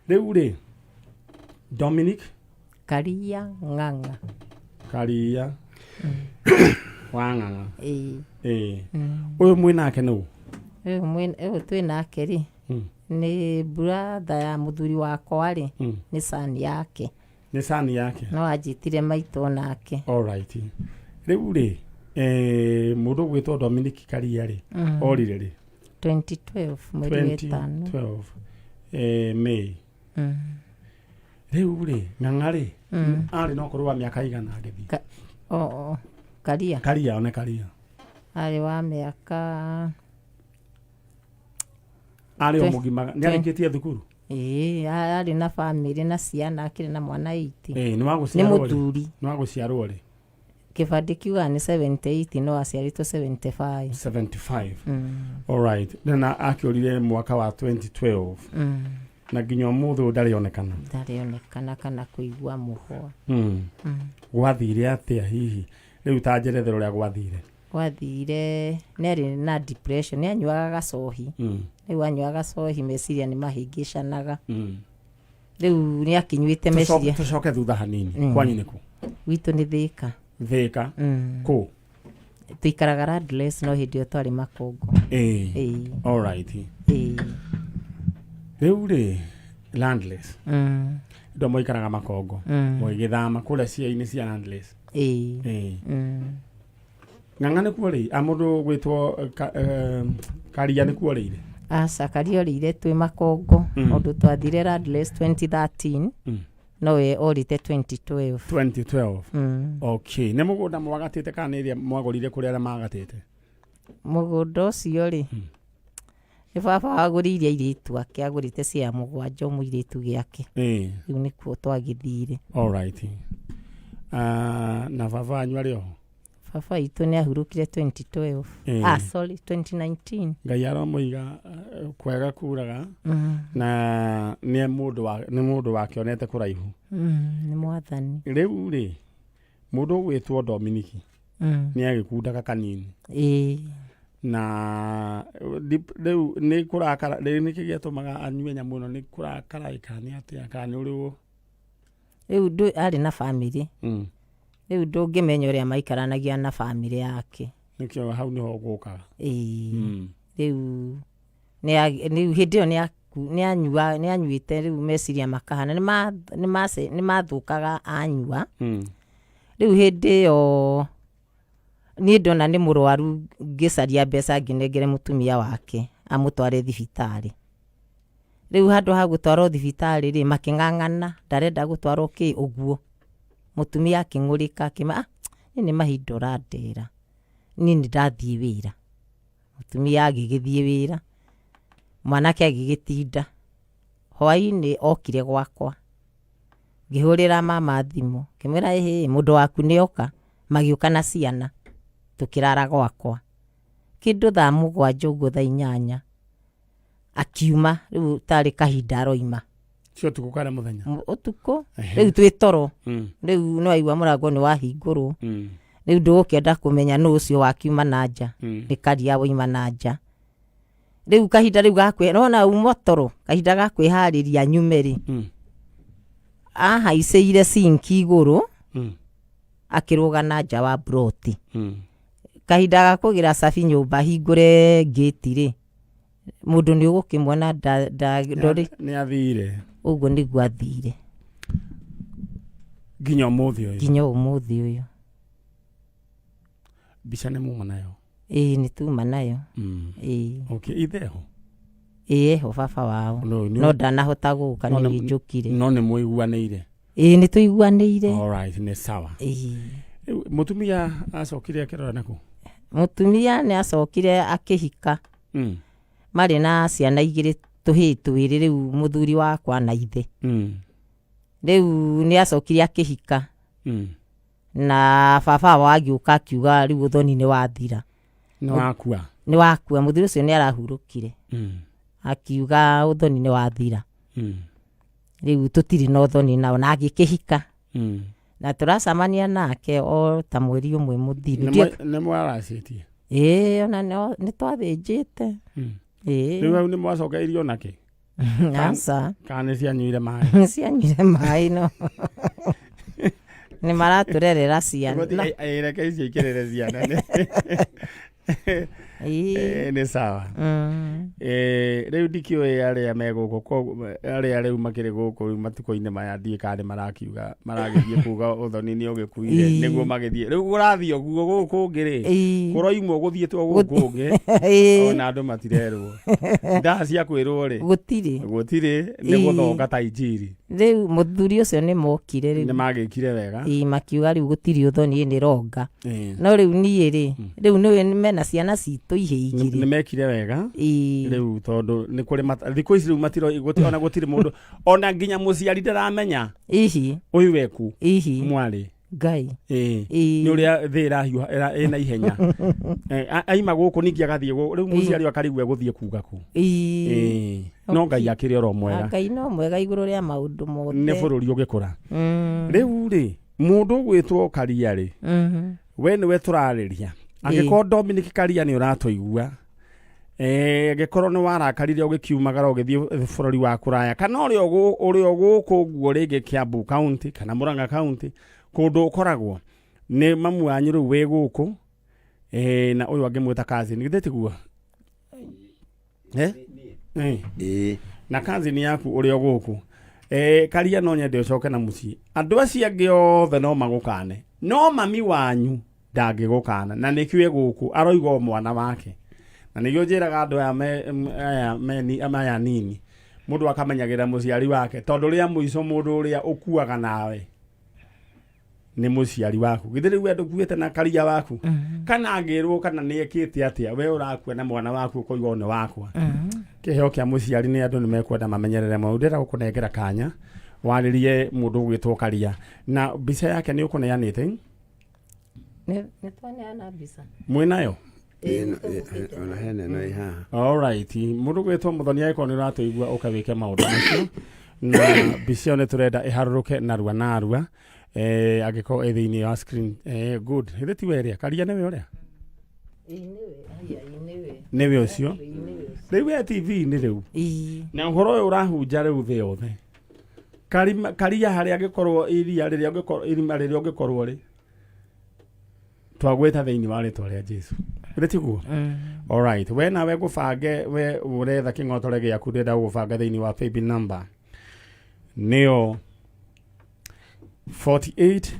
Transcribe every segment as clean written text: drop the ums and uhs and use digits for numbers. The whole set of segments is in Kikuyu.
Rĩu rĩ, Dominic Karia Ng'ang'a. Karia wa Ng'ang'a. Ĩĩ. Ĩĩ. Ũyũ mwĩ nake nũ? Ũyũ ũyũ twĩ nake rĩ, nĩ brother ya mũthuri wakwa rĩ, nĩ son yake. Nĩ son yake. No anjĩtire maitũ nake. Alright. Rĩu rĩ, mũndũ ũgwĩtwo Dominic Karia rĩ, orire rĩ? 2012 mweri wa ĩtano. 2012 May. Rĩu rĩ, Ng'ang'a rĩ, arĩ na ũkũrũ wa mĩaka igana agĩthiĩ? O, Karia. Karia, one Karia. Arĩ wa mĩaka Arĩ o mũgima, nĩ arĩkĩtie thukuru? Ĩĩ, arĩ na bamĩrĩ na ciana, akĩrĩ na mwana 8. Ĩĩ, nĩ wa Nĩ gũciarwo rĩ? mũthuri. Nĩ wa gũciarwo rĩ? Kĩbandĩ kiugaga nĩ 78, no aciarĩtwo 75. 75. Alright. Na akĩũrire mwaka wa 2012. Na nginya ũmũthĩ ũyũ ndarĩ onekana. Ndarĩ onekana kana kũigua mũhwa. Gwathire atĩa hihi? Rĩu ta njerethera ũrĩa gwathire. Gwathire nĩ arĩ na depression, nĩ anyuaga gacohi. Rĩu anyua gacohi meciria nĩ mahĩngĩcanaga. Rĩu nĩ akĩnyuĩte meciria. Tũcoke thutha hanini. Kwanyu nĩ kũ? Gwitũ nĩ Thĩka. Thĩka. Kũ? Tũikaraga Landless, no hĩndĩ ĩyo twarĩ Makongo. Ĩĩ. Ĩĩ. Alright. Ĩĩ. Rĩu rĩ, Landless. Andũ moikaraga Makongo. Mũgĩgĩthama kũrĩa cia-inĩ cia Landless. Ĩĩ. Ĩĩ. Ng'ang'a nĩ kuo rĩ, a mũndũ gwĩtwo Karia nĩ kuo rĩire? Aca, Karia orĩire twĩ Makongo. Ũndũ twathire Landless 2013. Nowe orĩte 2012. 2012. Okay. Nĩ mũgũnda mwagatĩte kana nĩ ĩrĩa mwagũrire kũrĩa arĩa magatĩte? Mũgũnda ũcio rĩ, nĩ baba wagũrĩire airĩtu ake, agũrĩte cia 7 o mũirĩtu gĩake. Rĩu nĩkuo twagĩthire. Alright. Na baba wanyu arĩ oho? Baba witũ nĩ ahurũkire 2012. Ah, sorry, 2019. Ngai aromũiga kwega kuraga. Na nĩ mũndũ wa, nĩ mũndũ wakĩonete kũraihu. Nĩ mwathani. Rĩu rĩ, mũndũ ũgwĩtwo Dominiki nĩ agĩkundaga kanini. Ĩĩ. Na rĩu nĩ kũrakara, rĩu nĩkĩ gĩatũmaga anyue nyamũ ĩno, nĩ kũrakara ĩ kana nĩ atĩa, kana nĩ ũrĩ Rĩu arĩ na bamĩrĩ. Rĩu ndũngĩmenya ũrĩa maikaranagia na bamĩrĩ yake. Nĩkĩo hau nĩho ngũkaga. Ĩĩ. Rĩu rĩu hĩndĩ ĩyo nĩ anyuĩte, rĩu meciria makahana nĩ mathũkaga anyua. Rĩu hĩndĩ ĩyo niĩ ndona nĩ mũrwaru, ngĩcaria mbeca ngĩnengere mũtumia wake amũtware thibitarĩ. Rĩu handũ ha gũtwarwo thibitarĩ rĩ, makĩng'ang'ana ndarenda gũtwarwo kĩ ũguo. Mũtumia akĩng'ũrĩka akĩma, ah, niĩ nĩ mahinda ũrandera, niĩ nĩ ndathiĩ wĩra. Mũtumia agĩgĩthiĩ wĩra, mwanake agĩgĩtinda. Hwainĩ okire gwakwa, ngĩhũrĩra mama thimũ, ngĩmwĩra ĩhĩ, mũndũ waku nĩ oka. Magĩũka na ciana, tũkĩrara gwakwa. Kĩndũ thaa 7 ũguo, thaa 8 akiuma, rĩu tarĩ kahinda aroima. Cio ũtukũ kana mũthenya? Ũtukũ. Rĩu twĩ toro. Rĩu nĩ waigua mũrango nĩ wahingũrwo. Rĩu ndũgũkĩenda kũmenya nũ ũcio wakiuma na nja. Nĩ Karia wauma na nja. Rĩu kahinda rĩu ga kwĩ, nĩwona uma toro, kahinda ga kwĩharĩria nyume rĩ, ahaicĩire sinki igũrũ, akĩrũga na nja wa mburoti. Kahinda ga kũgĩra cabi nyũmba hingũre ngĩti rĩ, mũndũ nĩ ũgũkĩmuona ndorĩ. Nĩ athire. Ũguo nĩguo athire. Nginya ũmũthĩ ũyũ. Nginya ũmũthĩ ũyũ. Mbica nĩ muma nayo? Ĩĩ, nĩ tuma nayo. Ĩĩ. Okay, ithe ho? Ĩĩ, eho baba wao. No, No ndanahota gũka, no nĩ njũkire. No nĩ mũiguanĩire? Ĩĩ, nĩ tũiguanĩire. Alright, nĩ sawa. Ĩĩ. Rĩu mũtumia acokire akĩrora nakũ? Mũtumia nĩ acokire akĩhika. Marĩ na ciana 2, tũhĩĩ twĩrĩ, rĩu mũthuri wakwa na ithe. Rĩu nĩ acokire akĩhika. Na baba wao agĩũka akiuga rĩu ũthoni nĩ wathira. Nĩ wakua. Nĩ wakua, mũthuri ũcio nĩ arahurũkire. Akiuga ũthoni nĩ wathira. Rĩu tũtirĩ na ũthoni nao, na agĩkĩhika. Na tũracemania nake o ta mweri ũmwe mũthiru. Nĩ mwaracĩtie? Ĩĩ, ona nĩ twathĩnjĩte. Ĩĩ. Rĩu hau nĩ mwacokeirio nakĩ? Aca. Kana nĩ cianyuire maĩ? Cianyuire maĩ, no nĩ maratũrerera ciana. Reke icio ikĩrĩre ciana. Nĩ sawa. Rĩu ndikĩũĩ arĩa me gũkũ, arĩa rĩu makĩrĩ gũkũ rĩu matukũ-inĩ maya, ndiũĩ kana nĩ marakiuga, maragĩthiĩ kuga ũthoni nĩ ũgĩkuire. Nĩguo magĩthiĩ rĩu kũrathiĩ ũguo gũkũ kũngĩ rĩ, kũroimwo gũthiĩtwo gũkũ kũngĩ, ona andũ matirerwo ndaa cia kwĩrwo rĩ. Gũtirĩ. Gũtirĩ nĩ gũthonga ta injiri. Rĩu mũthuri ũcio nĩ mokire rĩu. Nĩ magĩkire wega. Ĩĩ, makiuga rĩu gũtirĩ ũthoni, nĩ ronga. No rĩu niĩ rĩ, rĩu nĩwe mena ciana citũ ihĩ igĩrĩ. Nĩ mekire wega. Rĩu tondũ nĩ kũrĩ thikũ ici rĩu matiro ona gũtirĩ mũndũ, ona nginya mũciari ndaramenya ũyũ weku mwarĩ. Ngai. Nĩ ũrĩa thĩ ĩrahiũha ĩna ihenya. Aima gũkũ ningĩ agathiĩ gũkũ, rĩu mũciari akarigwo egũthiĩ kuga kũ. No Ngai akĩrĩ oro mwega. Ngai no mwega igũrũ rĩa maũndũ mothe. Nĩ bũrũri ũgĩkũra. Rĩu rĩ, mũndũ ũgwĩtwo Karia rĩ, we nĩwe tũrarĩria. Angĩkorwo Dominic Karia nĩ ũratũigua, angĩkorwo nĩ warakarire ũgĩkiumagara ũgĩthiĩ bũrũri wa kũraya, kana ũrĩ o gũkũ ũguo rĩngĩ Kiambu County kana Murang'a County, kũndũ ũkoragwo nĩ mamu wanyu rĩu wĩ gũkũ, na ũyũ angĩmwĩta cousin, githĩ tiguo? Eh? Ĩĩ. Na cousin yaku ũrĩ o gũkũ, Karia, no nyende ũcoke na mũciĩ. Andũ acio angĩ othe no magũkane, no mami wanyu ndangĩgũkana, na nĩkĩo e gũkũ aroiga o mwana wake. Na nĩkĩo njĩraga andũ aya aya meni aya nini, mũndũ akamenyagĩrĩra mũciari wake, tondũ rĩa mũico mũndũ ũrĩa ũkuaga nawe nĩ mũciari waku. Githĩ rĩu we ndũkuĩte na Karia waku? Kana angĩrwo kana nĩ ekĩte atĩa, we ũrakua na mwana waku ũkoiga ũyũ nĩ wakwa. Kĩheo kĩa mũciari nĩ andũ nĩ mekwenda mamenyerere mũno. Ndĩrenda gũkũnengera kanya warĩrie mũndũ ũgwĩtwo Karia, na mbica yake nĩ ũkũneanĩte. Nĩ twaneana mbica. Mwĩnayo? Ona hena ĩno ĩ haha. Alright, mũndũ gwĩtwo Mũthoni, angĩkorwo nĩ ũratũigua, ũka wĩke maũndũ macio na mbica ĩyo nĩ tũrenda ĩharũrũke narua narua, angĩkorwo ĩ thĩinĩ wa screen. Good, githĩ ti we ĩrĩa Karia? Nĩwe ũrĩa? Ĩĩ, nĩwe. Aya, ĩĩ, nĩwe. Nĩwe ũcio. Ĩĩ, nĩwe ũcio. Rĩu e TV-inĩ rĩu. Na ũhoro ũyũ ũrahunja rĩu thĩ yothe. Karia, harĩa angĩkorwo iria rĩrĩa ũngĩkorwo, irima rĩrĩa ũngĩkorwo rĩ, twagwĩta thĩinĩ wa rĩtwa rĩa Jesu, githĩ tiguo? Alright, we nawe ngũbange, we ũretha kĩng'otore gĩaku, ndĩrenda gũgũbanga thĩinĩ wa paybill number nĩyo 48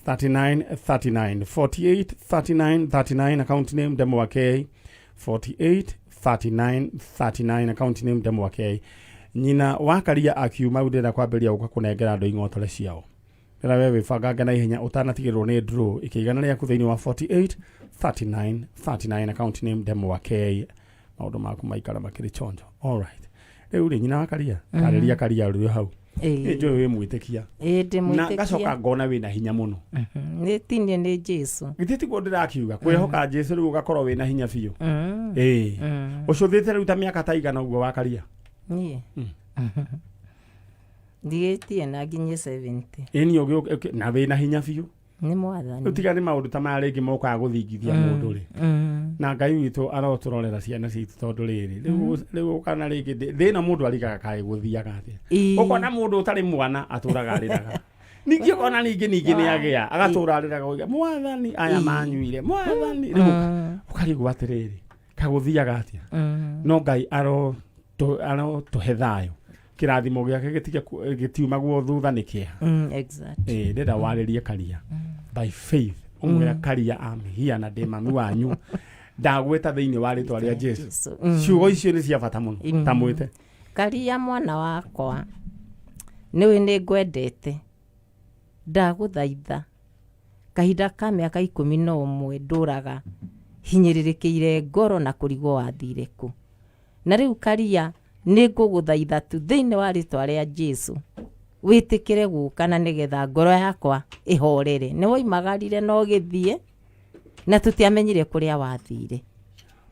39 39, 48 39 39, account name Demo K, 48 39 39, account name Demo K. Nyina wa Karia akiuma rĩu, ndĩrenda kwambĩrĩria gũka kũnengera andũ ing'otore ciao. Ndĩrenda we wĩbangange na ihenya ũtanatigĩrwo nĩ draw ikĩigana rĩaku thĩinĩ wa 48 39 39, account name Demo K, maũndũ maku maikara makĩrĩ chonjo. Alright, rĩu rĩ, nyina wa Karia, tarĩria Karia rĩu hau. Nĩ njũĩ wĩ mwĩtĩkia. Ĩĩ, ndĩ Na mwĩtĩkia. ngacoka ngona wĩna hinya mũno. Nĩ tinie nĩ Jesu. Githĩ tiguo ndĩrakiuga kwĩhoka Jesu rĩu ũgakorwo wĩna hinya biũ? Ĩĩ, ũcũthĩte rĩu ta mĩaka ta igana ũguo wa Karia? Niĩ ndigĩtie na nginyie 70. Ĩni na wĩna hinya biũ. Nĩ Mwathani. Rĩu tiga nĩ maũndũ ta maya rĩngĩ mokaga gũthingithia mũndũ rĩ, na Ngai witũ arotũrorera ciana citũ, tondũ rĩrĩ rĩu ũkana rĩngĩ thĩ ĩno mũndũ arigaga kaĩ gũthiaga atĩa. Ũkona mũndũ ũtarĩ mwana atũraga arĩraga, ningĩ ũkona ningĩ nĩ agĩa agatũra arĩraga, oiga Mwathani aya manyuire, Mwathani rĩu ũkarigwo atĩrĩrĩ, kagũthiaga atĩa? No Ngai arotũhe thayũ, kĩrathimo gĩake gĩtige gĩtiumagwo thutha nĩ kĩeha. Ndĩrenda warĩrie Karia by faith, ũmwĩra, "Karia, am here na ndĩ mami wanyu, ndagwĩta thĩinĩ wa rĩtwa rĩa Jesu." Jesu. Ciugo icio nĩ cia bata mũno, ta mwĩte. Karia mwana wakwa, nĩũĩ nĩ ngwendete, ndagũthaitha, kahinda ka mĩaka 11 ndũraga hinyĩrĩrĩkĩire ngoro na kũrigwo wathire kũ. Na rĩu Karia, nĩ ngũgũthaitha tu thĩinĩ wa rĩtwa rĩa Jesu, wĩtĩkĩre gũka na nĩgetha ngoro yakwa ĩhorere. Nĩ woimagarire na ũgĩthiĩ na tũtiamenyire kũrĩa wathire,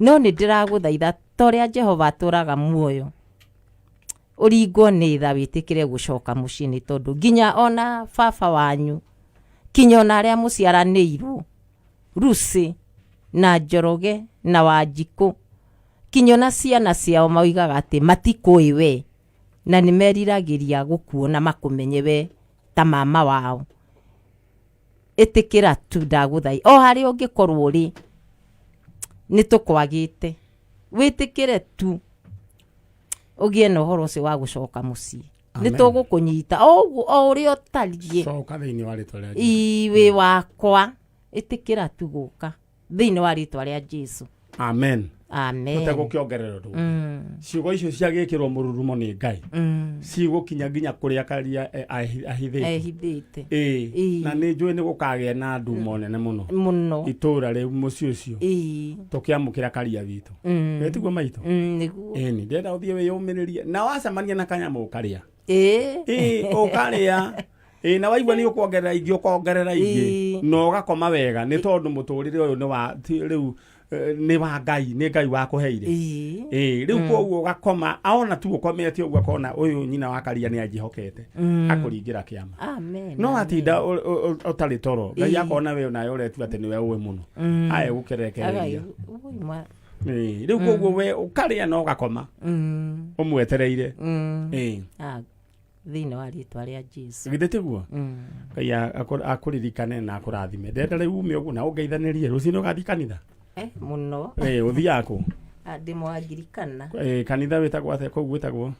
no nĩ ndĩragũthaitha ta ũrĩa Jehova atũraga muoyo, ũringwo nĩ tha wĩtĩkĩre gũcoka mũciĩ, nĩ tondũ nginya ona baba wanyu, kinya ona arĩa mũciaranĩirwo, Lucy na Njoroge na Wanjikũ, Kinya ona ciana ciao moigaga atĩ matikũĩ we, na nĩ meriragĩria gũkuona makũmenye we ta mama wao. Ĩtĩkĩra tu, ndagũthaitha, o harĩa ũngĩkorwo ũrĩ, nĩ tũkwagĩte, wĩtĩkĩre tu ũgĩe na ũhoro ũcio wa gũcoka mũciĩ. Nĩ Amen. tũgũkũnyita o ũguo, o ũrĩa ũtariĩ. Coka thĩinĩ wa rĩtwa rĩa Jesũ. Ii, wĩ wakwa, ĩtĩkĩra tu gũka thĩinĩ wa rĩtwa rĩa Jesu. Amen. Amen. Tũtegũkĩongerera ũndũ. Ciugo icio ciagĩkĩrwo mũrurumo nĩ Ngai, cigũkinya nginya kũrĩa Karia ahithĩte. Ehithĩte. Ĩĩ. Ĩĩ. Na nĩ njũĩ nĩ gũkagĩa na ndumo nene mũno mũno itũra rĩu, mũciĩ ũcio, tũkĩamũkĩra Karia witũ. Ĩtiguo maitũ? Nĩguo. Ĩni ndĩrenda ũthiĩ wĩyũmĩrĩrie, na wacemania na kanyamũ ũkarĩa. Ĩĩ. Ĩĩ, ũkarĩa. Ĩĩ, na waigua nĩ ũkuongerera ingĩ, ũkongerera ingĩ, na ũgakoma wega, nĩ tondũ mũtũrĩre ũyũ nĩ wa rĩu nĩ wa Ngai, nĩ Ngai wakũheire. Ĩĩ, rĩu koguo ũgakoma, aona tu ũkomete ũguo, akona ũyũ nyina wa Karia nĩ anjĩhokete, akũringĩra kĩama. Amen. No atinda ũtarĩ toro, Ngai akona we onawe ũretua atĩ nĩwe ũĩ mũno, aye gũkĩrekereria. Agai, ui, Ĩĩ, rĩu koguo we ũkarĩa na ũgakoma ũmwetereire. Ĩĩ. Ah, thĩinĩ wa rĩtwa rĩa Jesu. Githĩ tiguo? Ngai akũririkane na akũrathime. Ndĩrenda rĩu ume ũguo na ũngeithanĩrie. Rũciũ ũgathiĩ kanitha? Mũno. Ĩĩ, ũthiaga kũ? Ah, ndĩ Mwangirikana. Ĩĩ, kanitha wĩtagwo atĩa kũu gwĩtagwo?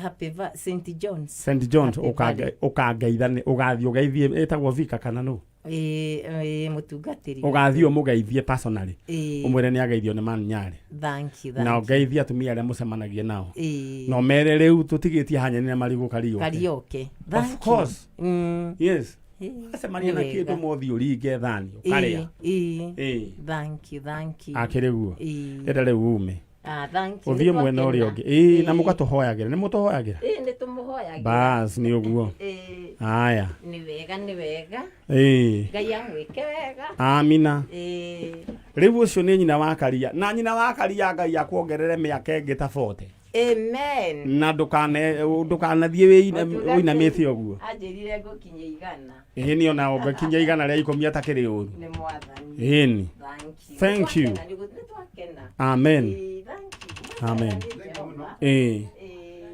Happy St John's. St John's. Happy Valley. Ũkangeithani, ũgathiĩ ũgeithie, ĩtagwo vika kana nũ? Ĩĩ, mũtungatĩri. Ũgathiĩ ũmũgeithie personally. Ĩĩ. Ũmwĩre nĩ ageithio nĩ man Nyarĩ. Thank you. Na Thank you. ũgeithie atumia arĩa mũcemanagia nao. Ĩĩ. Na ũmere rĩu tũtigĩtie hanyeni na marigũ, Kariũke. Karioke. Of Thank you. course. Yes. Ĩĩ, Acemania na nĩ kĩndũ wega. mothiĩ ũringe thani ũkarĩa. Ĩĩ, ĩĩ. Ĩĩ. Thank you, thank you. Akĩrĩ guo. Ĩĩ. Ndĩrenda rĩu ume. Ah, thank you. Ũthiĩ Nĩ mwena ũrĩa twakena. ũngĩ. Ĩĩ, na Ĩĩ. mũgatũhoyagĩra. Nĩ mũtũhoyagĩra? Ĩĩ, nĩ tũmũhoyagĩra. Bas, nĩ ũguo. Ĩĩ. Haya. Nĩ wega, nĩ wega. Ĩĩ. Ngai amwĩke wega. Amina. Ĩĩ. Rĩu ũcio nĩ nyina wa Karia. Na nyina wa Karia, Ngai akuongerere mĩaka ĩngĩ ta 40. Amen. Na ndũkanathiĩ wĩinamĩte ũguo. Anjĩrire ngũkinya 100. Ĩĩ, nĩ ona ũngĩkinya 110 atakĩrĩ ũru. Nĩ Mwathani. Ĩni. Thank you. Thank you. Nĩ twakena, nĩ twakena. Amen. Ĩĩ, thank you. Amen. Nĩ Jehova. Ĩĩ. Ĩĩ.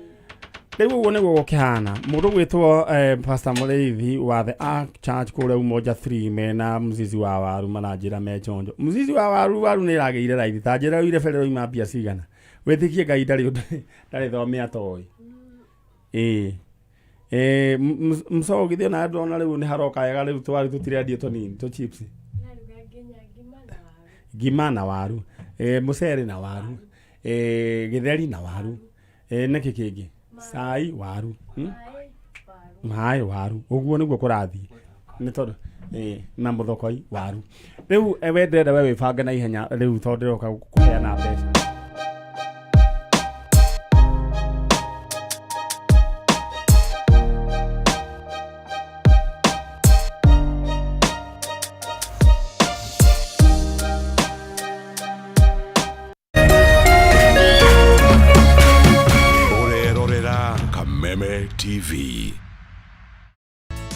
Rĩu ũguo nĩguo gũkĩhana. Mũndũ gwĩtwo Pastor Mũrĩithi wa The Ark Church kũrĩa Umoja 3 mena mzizi wa waru, maranjĩra me chonjo. Mzizi wa waru, waru nĩ ĩragĩire raithi. Ta njĩra irebe rĩroima mbia cigana? Wĩtĩkie Ngai ndarĩ ũndũ, ndarĩ thome atoĩ. Ĩĩ. Ĩĩ, mcogo githĩ ona ndona rĩu nĩ haroka wega, rĩu twaru tũtirendio tũnini tũ chips. Naruga nginya ngima na waru. Ngima na waru. Ĩĩ, mũcere na waru. Ĩĩ, gĩtheri na waru. Ĩĩ, nĩkĩ kĩngĩ? Cai, waru. Maĩ, waru. Maĩ, waru. Ũguo nĩguo kũrathiĩ. Nĩ tondũ na mũthokoi, waru. Rĩu we ndĩrenda we wĩbange na ihenya rĩu, tondũ ndĩroka kũheana mbeca. Ũrerorera Kameme TV.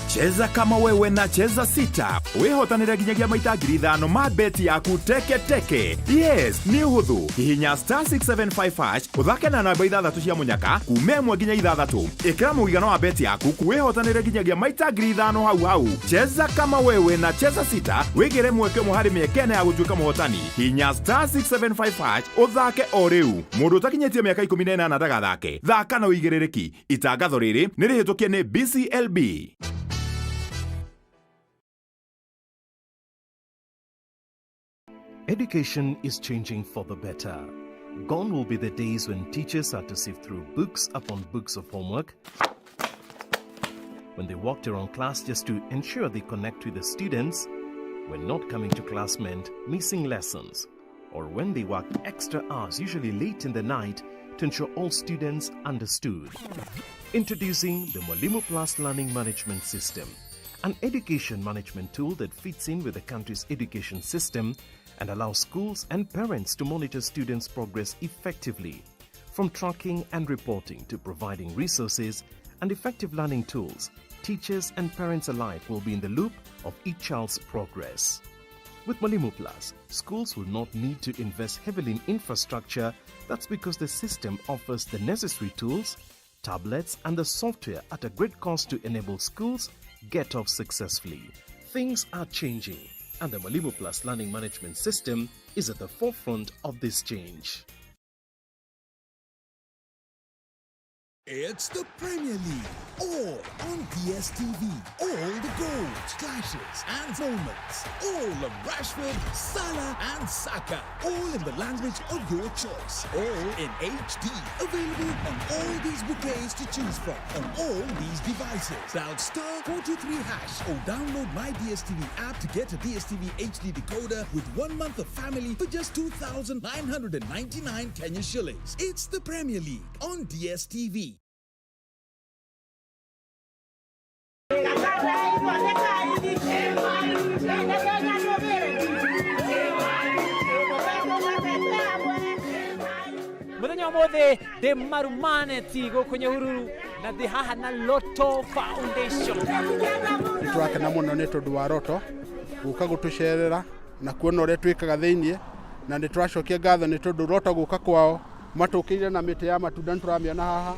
Cheza kama wewe na Cheza Sita, wĩhotanĩre nginyagia maita 5,000 ma beti yaku teke teke. Yes, nĩ ũhũthũ. Hihinya star 675 hash, ũthake na namba ithathatũ cia mũnyaka kuma 1 nginya 6. Ĩkĩra mũigana wa beti yaku, wĩhotanĩre nginyagia maita 5,000 hau hau. Cheza kama wewe na Cheza Sita, wĩgĩre mweke ũmwe harĩ mĩeke 4 ya gũtuĩka mũhotani. Hinya star 675 hash ũthake o rĩu. Mũndũ ũtakinyĩtie mĩaka 18 ndagathake. Thaka na ũigĩrĩrĩki. Itangatho rĩrĩ nĩ rĩhĩtũkie nĩ BCLB. Education is changing for the better. Gone will be the days when teachers had to sift through books upon books of homework, when they walked around class just to ensure they connect with the students, when not coming to class meant missing lessons, or when they worked extra hours, usually late in the night, to ensure all students understood. Introducing the Mwalimu Plus Learning Management System, an education management tool that fits in with the country's education system and allows schools and parents to monitor students' progress effectively. From tracking and reporting to providing resources and effective learning tools, teachers and parents alike will be in the loop of each child's progress. With Mwalimu Plus, schools will not need to invest heavily in infrastructure. That's because the system offers the necessary tools, tablets, and the software at a great cost to enable schools get off successfully. Things are changing, and the Mwalimu Plus learning management system is at the forefront of this change. It's the Premier League, all on DSTV. All the goals, clashes, and moments. All of Rashford, Salah, and Saka. All in the language of your choice. All in HD. Available on all these bouquets to choose from on all these devices. Dial star 423 hash or download my DSTV app to get a DSTV HD decoder with 1 month of family for just 2,999 Kenya shillings. It's the Premier League on DSTV. Muthenya umuthi ndi Marumaneti guku Nyahururu na ndi haha na Lotto Foundation. Nĩ tũrakena mũno nĩ tondũ wa Roto gũka gũtũcerera na kuona ũrĩa twĩkaga thĩiniĩ, na nĩ tũracokia ngatho nĩ tondũ Roto gũka kwao matũkĩire na mĩtĩ ya matunda, nĩ tũramĩona haha.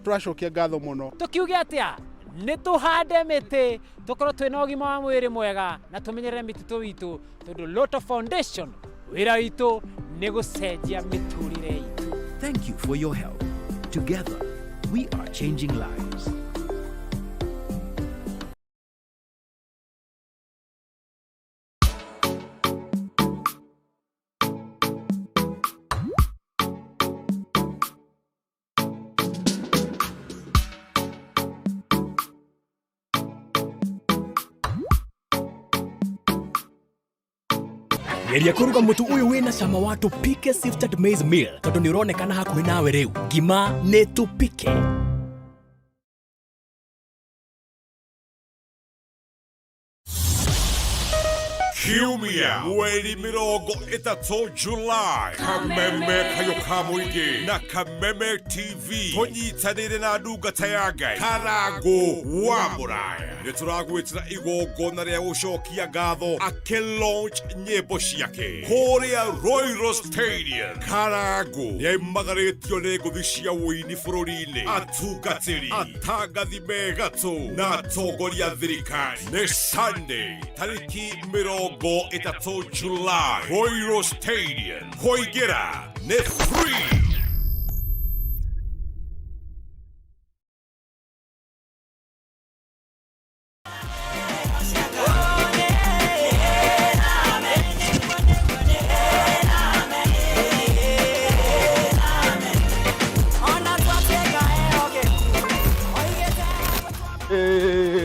Tũracokia ngatho mũno. Tukiuge atia? Nĩ tũhande mĩtĩ, tũkorwo twĩna ũgima wa mwĩrĩ mwega na tũmenyerere mĩtitũ witũ, tondũ Lotto Foundation wĩra witũ nĩ gũcenjia mĩtũrĩre itũ. Thank you for your help. Together, we are changing lives. Geria kũruga mũtu ũyũ wĩna cama wa Tupike Sifted Maize Meal, tondũ nĩ ũronekana hakuhĩ nawe rĩu. Ngima nĩ Tupike. Kiumia mweri 30 Julai, Kameme kayo ka mũingĩ na Kameme TV tũnyitanĩire na ndungata ya Ngai Karangũ wa Mũraya nĩ tũragwĩtĩra igongona rĩa gũcokia ngatho akĩlaunch nyĩmbo ciake kũrĩa Royal Stadium. Karangũ nĩaimagarĩtio nĩ ngũthi cia ũini bũrũri-inĩ, atungatĩri, atangathi megatũ na atongoria thirikari. Nĩ Sunday tarĩki 30 July, Royal Stadium. Kũingĩra nĩ free.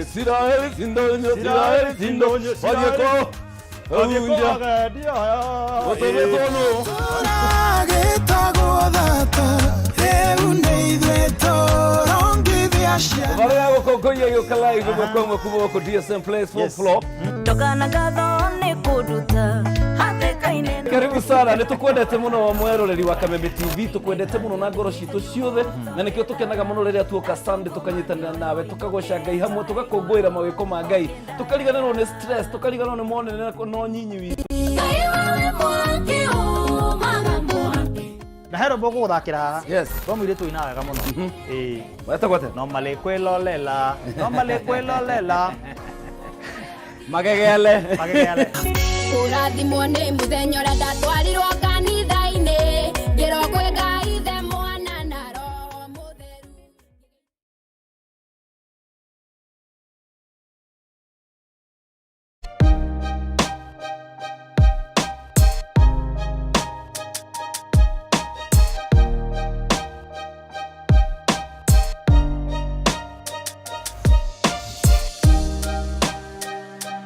Isiraeli sindonyo, Isiraeli sindonyo, wathiĩ kũ? Gũtũmĩtwo nũ? Gĩtagwo thata rĩu nĩ ithuĩ tũrongithia ciana. Barĩa gũkũngũiya gĩũka live ĩmwe kwa ĩmwe kuma gũkũ DSM Place, fourth floor. Ndoka na ngatho nĩ kũnduta hatĩka-inĩ. Karibu sana, nĩ tũkwendete mũno mweroreri wa Kameme TV, tũkwendete mũno na ngoro citũ ciothe, na nĩkĩo tũkenaga mũno rĩrĩa tuoka Sunday tũkanyitanĩra nawe, tũkagoca Ngai hamwe, tũgakũngũĩra mawĩko ma Ngai, tũkariganĩrwo nĩ stress, tũkariganĩrwo nĩ monene na nyinyi witũ. Ngai wewe mwaki umaga mwaki. Na he rwĩmbo ngũgũthakĩra haha. Yes. Rwa mũirĩtu ũinaga wega mũno. Ĩĩ. Wetagwo atĩa? No malĩ kwĩlolela, no malĩ kwĩlolela. Magegele. Magegele. Kũrathimwo nĩ mũthenya ũrĩa ndatwarirwo kanitha-inĩ, ngĩrwo kwĩ Ngai Ithe, Mwana na Roho Mũtheru.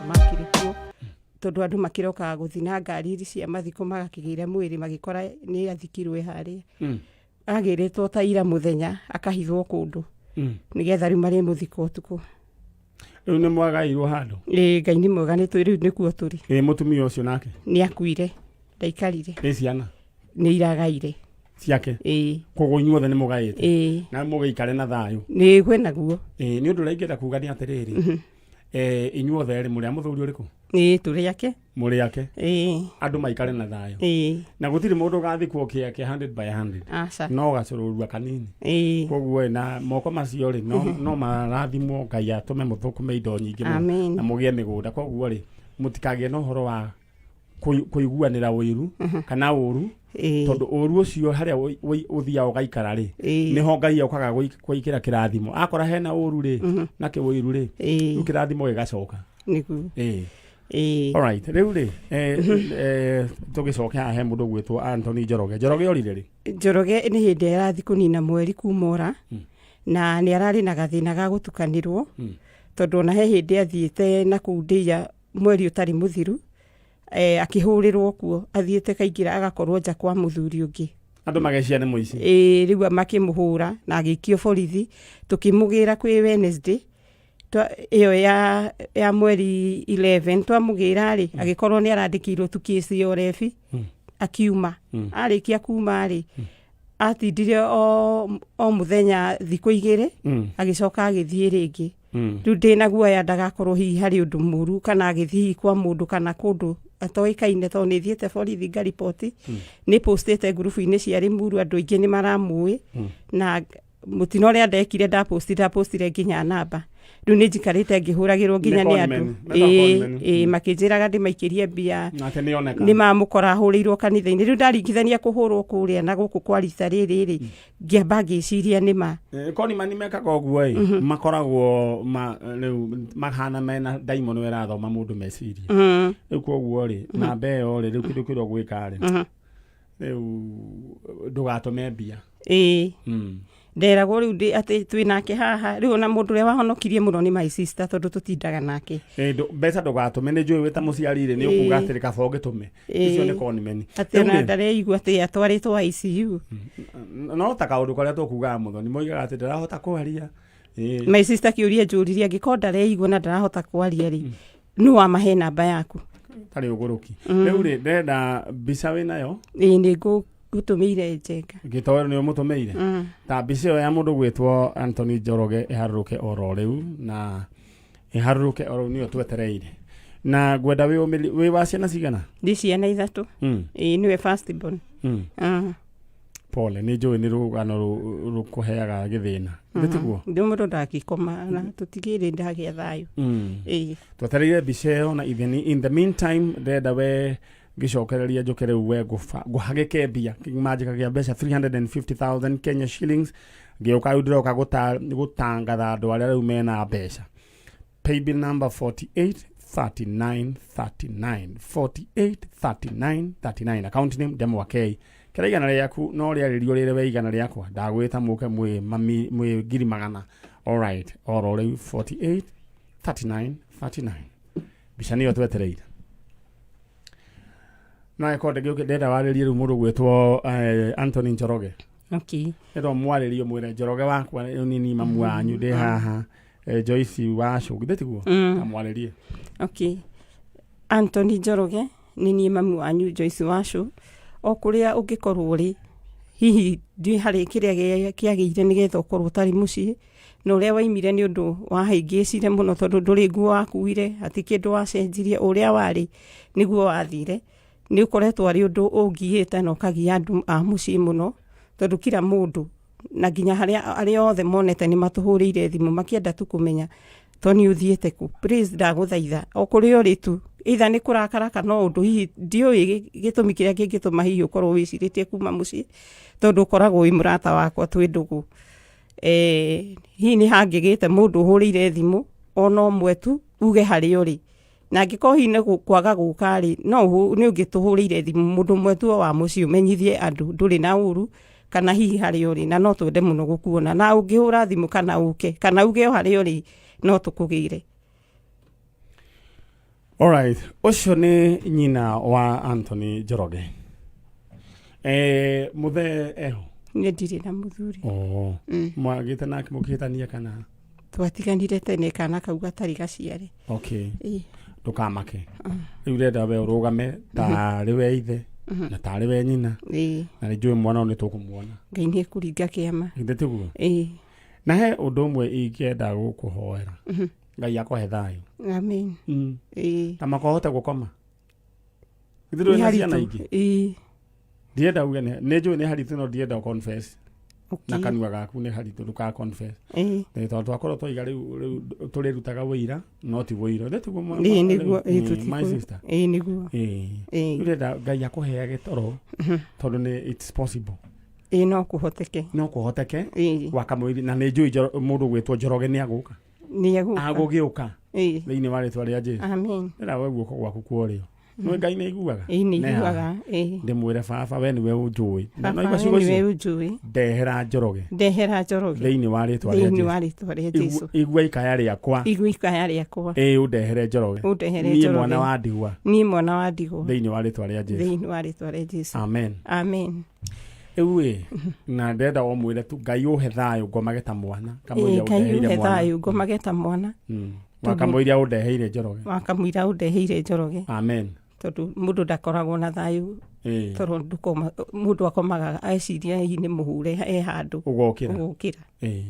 Makĩrĩ kuo tondũ andũ makĩrokaga gũthiĩ na ngari ici cia mathiko, magakĩgĩra mwĩrĩ, magĩkora nĩ athikirwe harĩa. Agĩrĩtwo ta ira mũthenya, akahithwo kũndũ nĩgetha rĩu marĩ mũthiko ũtukũ. Rĩu nĩ mwagairwo handũ? Ĩĩ, Ngai nĩ mwega, nĩ rĩu nĩkuo tũrĩ. Ĩ mũtumia ũcio nake? Nĩ akuire, ndaikarire. Ĩ ciana? Nĩ iragaire. Ciake? Ĩĩ. Koguo inyuothe nĩ mũgaĩte? Ĩĩ. Na mũgĩikare na thayũ? Nĩ kwĩ naguo. Ĩĩ, nĩ ũndũ ũrĩa ingĩenda kuga nĩ atĩrĩrĩ, inyuothe rĩ, mũrĩ a mũthuri ũrĩkũ? Ĩĩ, tũrĩ ake. Mũrĩ ake. Ĩĩ. Andũ maikare na thayũ. Ĩĩ. Na gũtirĩ mũndũ ũgathikwo kĩake 100 by 100. Aca. No gacũrũrua kanini. Ĩĩ. Koguo ĩ, na moko macio rĩ, no marathimwo Ngai atũme mũthũkũme indo nyingĩ mũno Amen. na mũgĩe mĩgũnda. Koguo rĩ, mũtikagĩe na ũhoro wa kũiguanĩra ũiru kana ũru, tondũ ũru ũcio harĩa ũthiaga ũgaikara rĩ, nĩho Ngai okaga gwĩkĩra kĩrathimo. Akora hena ũru rĩ, na kĩũiru rĩ, rĩu kĩrathimo gĩgacoka. Nĩguo. Ĩĩ. Alright, rĩu rĩ, tũgĩcoke haha he mũndũ ũgwĩtwo Anthony Njoroge. Njoroge orire rĩ? Njoroge nĩ hĩndĩ arathiĩ kũnina mweri kuma ora, na nĩ ararĩ na gathĩna ga gũtukanĩrwo, tondũ ona he hĩndĩ athiĩte na kũu ndĩia mweri ũtarĩ mũthiru, akĩhũrĩrwo kuo, athiĩte kaingĩra agakorwo nja kwa mũthuri ũngĩ. Andũ magecia nĩ mũici. Ĩĩ, rĩu makĩmũhũra na agĩikio borithi, tũkĩmũgĩra kwĩ Wednesday, ĩyo ya mweri 11, twamũgĩra rĩ, agĩkorwo nĩ arandĩkĩirwo tu kesi ya ũrebi, akiuma. Arĩkia kuma rĩ, atindire o mũthenya thikũ igĩrĩ, agĩcoka agĩthiĩ rĩngĩ. Rĩu ndĩna guoya ndagakorwo hihi harĩ ũndũ mũru, kana agĩthiĩ hihi kwa mũndũ kana kũndũ atoĩkaine, tondũ nĩ thiĩte borithi ngariboti, nĩ postĩte ngurubu-inĩ cia Limuru, andũ aingĩ nĩ maramũĩ, na mũtino ũrĩa ndekire ndapostire nginya namba. Rĩu nĩ njikarĩte ngĩhũragĩrwo nginya nĩ andũ. Nĩ con Ĩĩ, men. ĩĩ, makĩnjĩraga ndĩmaikĩrie mbia. Nake nĩ oneka. Nĩ mamũkora ahũrĩirwo kanitha-inĩ. Rĩu ndaringithania kũhũrwo kũrĩa na gũkũ kwa rita rĩrĩ rĩ, ngĩamba ngĩciria nĩ ma. Conman mekaga ũguo ĩ, makoragwo rĩu mahana mena ndaimono ĩrathoma mũndũ meciria. Rĩu koguo rĩ, namba ĩyo rĩ, rĩu kĩndũ kĩrĩa ũgwĩka rĩ, rĩu ndũgatũme mbia. Ĩĩ. Nderagwo rĩu atĩ twĩ nake haha. Rĩu ona mũndũ ũrĩa wahonokirie mũno nĩ my sister, tondũ tũtindaga nake. Mbeca ndũgatũme, nĩ njũĩ wĩ ta mũciari rĩ, nĩ ũkuga atĩrĩ kaba ũngĩtũme. Icio nĩ conman. Atĩ ona ndareigua atĩ atwarĩtwo ICU. No ta kaũndũ karĩa tũkugaga mũthoni, moigaga atĩ ndarahota kwaria. My sister kĩũria njũririe, angĩkorwo ndareigua na ndarahota kwaria rĩ, nũ wamahe namba yaku? Tarĩ ũgũrũki. Rĩu rĩ, ndĩrenda mbica wĩnayo? Ĩĩ, nĩ ngũtũmĩire Njenga. Gĩtoero nĩ ũmũtũmĩire? Ta mbica ĩyo ya mũndũ gwĩtwo Anthony Njoroge ĩharũrũke oro rĩu, na ĩharũrũke oro rĩu nĩyo twetereire. Na ngwenda wĩ wa ciana cigana? Ndĩ ciana ithatũ. Ĩĩ, nĩwe first born. Pole, nĩ njũĩ nĩ rũgano rũkũheaga gĩthĩna. Nĩ tiguo? Ndĩ mũndũ ndangĩkoma na tũtigĩrĩ ndagĩa thayũ. Ĩĩ. Twetereire mbica ĩyo, na in the meantime ndĩrenda we ngĩcokereria njũke rĩu we ngũhagĩke mbia kĩmanjĩka kĩa mbeca 350,000 Kenya shillings. Ngĩũka rĩu ndĩroka gũtangatha andũ arĩa rĩu mena mbeca. Paybill number 48 39 39, 48 39 39, account name Ndemwa K. Kĩrĩa igana rĩaku no rĩarĩrio rĩrĩ we igana rĩakwa, ndagwĩta mũke mwĩ mami mwĩ ngiri magana. All right, oro rĩu 48 39 39, mbica nĩyo twetereire. No eko ndĩngĩũke, ndĩrenda warĩrie rĩu mũndũ gwĩtwo Anthony Njoroge. Ndĩrenda ũmwarĩrie ũmwĩre Njoroge wakwa rĩu nini mamu wanyu ndĩ haha, Joyce wa Cũngũ, githĩ tiguo? Amwarĩrie. Anthony Njoroge, nĩ niĩ mamu wanyu Joyce Wacũ. O kũrĩa ũngĩkorwo ũrĩ, hihi ndiũĩ harĩ kĩrĩa kĩagĩire nĩgetha ũkorwo ũtarĩ mũciĩ, na ũrĩa waimire nĩ ũndũ wahĩngĩcire mũno, tondũ ndũrĩ nguo wakuire, hatirĩ kĩndũ wacenjirie, ũrĩa warĩ nĩguo wathire. Nĩ ũkoretwo arĩ ũndũ ũngiĩte na ũkagia andũ a mũciĩ mũno, tondũ kila mũndũ na nginya harĩa arĩa othe monete nĩ matũhũrĩire thimũ makĩenda tu kũmenya Tony ũthiĩte kũ. Please ndagũthaitha o kũrĩa ũrĩ tu, either nĩ kũrakara kana ũndũ, hihi ndiũĩ gĩtũmi kĩrĩa kĩngĩtũma hihi ũkorwo wĩcirĩtie kuma mũciĩ, tondũ ũkoragwo wĩ mũrata wakwa twĩ ndũgũ. Hihi nĩ hangĩgĩte mũndũ ũhũrĩire thimũ ona ũmwe tu uge harĩa ũrĩ, na angĩkorwo hihi nĩ kwaga gũka rĩ, no nĩ ũngĩtũhũrĩire thimũ mũndũ ũmwe tu wa mũciĩ ũmenyithie andũ ndũrĩ na ũru kana hihi harĩa ũrĩ, na no twende mũno gũkuona, na ũngĩhũra thimũ kana ũke kana uge o harĩa ũrĩ no tũkũgĩre. Alright, ũcio nĩ nyina wa Anthony Njoroge. Mũthee eho? Niĩ ndirĩ na mũthuri. Mwagĩte nake mũkĩhĩtania kana? Twatiganire tene kana kau gatarĩ gaciare. Ndũkamake. Rĩu ndĩrenda we ũrũgame tarĩ we ithe na tarĩ we nyina. Na nĩ njũĩ mwana ũyũ nĩ tũkũmuona. Ngai nĩ ekũringa kĩama. Githĩ tiguo? Ĩĩ. Na he ũndũ ũmwe ingĩenda gũkũhoera. Ngai akũhe thayũ. Amen. Ĩĩ. Na makohote gũkoma. Githĩ ndũrĩ Nĩ na ciana haritũ. ingĩ? Ĩĩ. Ndienda uge nĩ njũĩ nĩ haritũ no ndienda ũ confess. Na Okay. kanua gaku nĩ haritũ ndũka confess. Ĩĩ. Nĩ tondũ twakorwo twaiga rĩu rĩu tũrĩrutaga wũira no ti wũira. Nĩ tiguo Ĩĩ nĩguo. Ĩĩ my tũtikũ. sister. Ĩĩ nĩguo. Ĩĩ. Ĩĩ. Rĩu ndĩrenda Ngai akũheage toro tondũ nĩ it's possible. Ĩĩ no kũhoteke. No kũhoteke. Ĩĩ. Wakamũiri na nĩ njũĩ mũndũ gwĩtwo Njoroge nĩ agũka. Nĩ egũka. Agũgĩũka. Ĩĩ. Thĩinĩ wa rĩtwa rĩa Jesu. Amen. Ndĩrenda we guoko gwaku kwa ũrĩo. Nĩ Ngai nĩ aiguaga? Ĩĩ nĩ Nĩ haha. iguaga. Ĩĩ. Ndĩmwĩre baba we nĩwe ũnjũĩ. Na Baba no we ciugo nĩwe icio. ũnjũĩ. Ndehera Njoroge. Ndehera Njoroge. Thĩinĩ wa rĩtwa rĩa Thĩinĩ Jesu. wa rĩtwa rĩa Jesu. Igua ikaya rĩakwa. Igua ikaya rĩakwa. Ĩĩ ũndehere Njoroge. Ũndehere Niĩ Njoroge. mwana wa ndigwa. Niĩ mwana wa ndigwa. Thĩinĩ wa rĩtwa rĩa Jesu. Thĩinĩ wa rĩtwa rĩa Jesu. Amen. Amen. Rĩu ĩ na ndĩrenda o mwĩre tu Ngai ũhe thayũ ngomage ta mwana. Kamũira Ĩĩ Ngai ũndeheire ũhe mwana. thayũ ngomage ta mwana. Tondũ- Wakamũira ũndeheire Njoroge. Wakamũira ũndeheire Njoroge. Amen. Tondũ mũndũ ndakoragwo na thayũ. Ĩĩ. Tondũ ndũkoma mũndũ akomaga eciria hihi nĩ mũhure e handũ. Ũgokĩra. Ũgokĩra. Ĩĩ.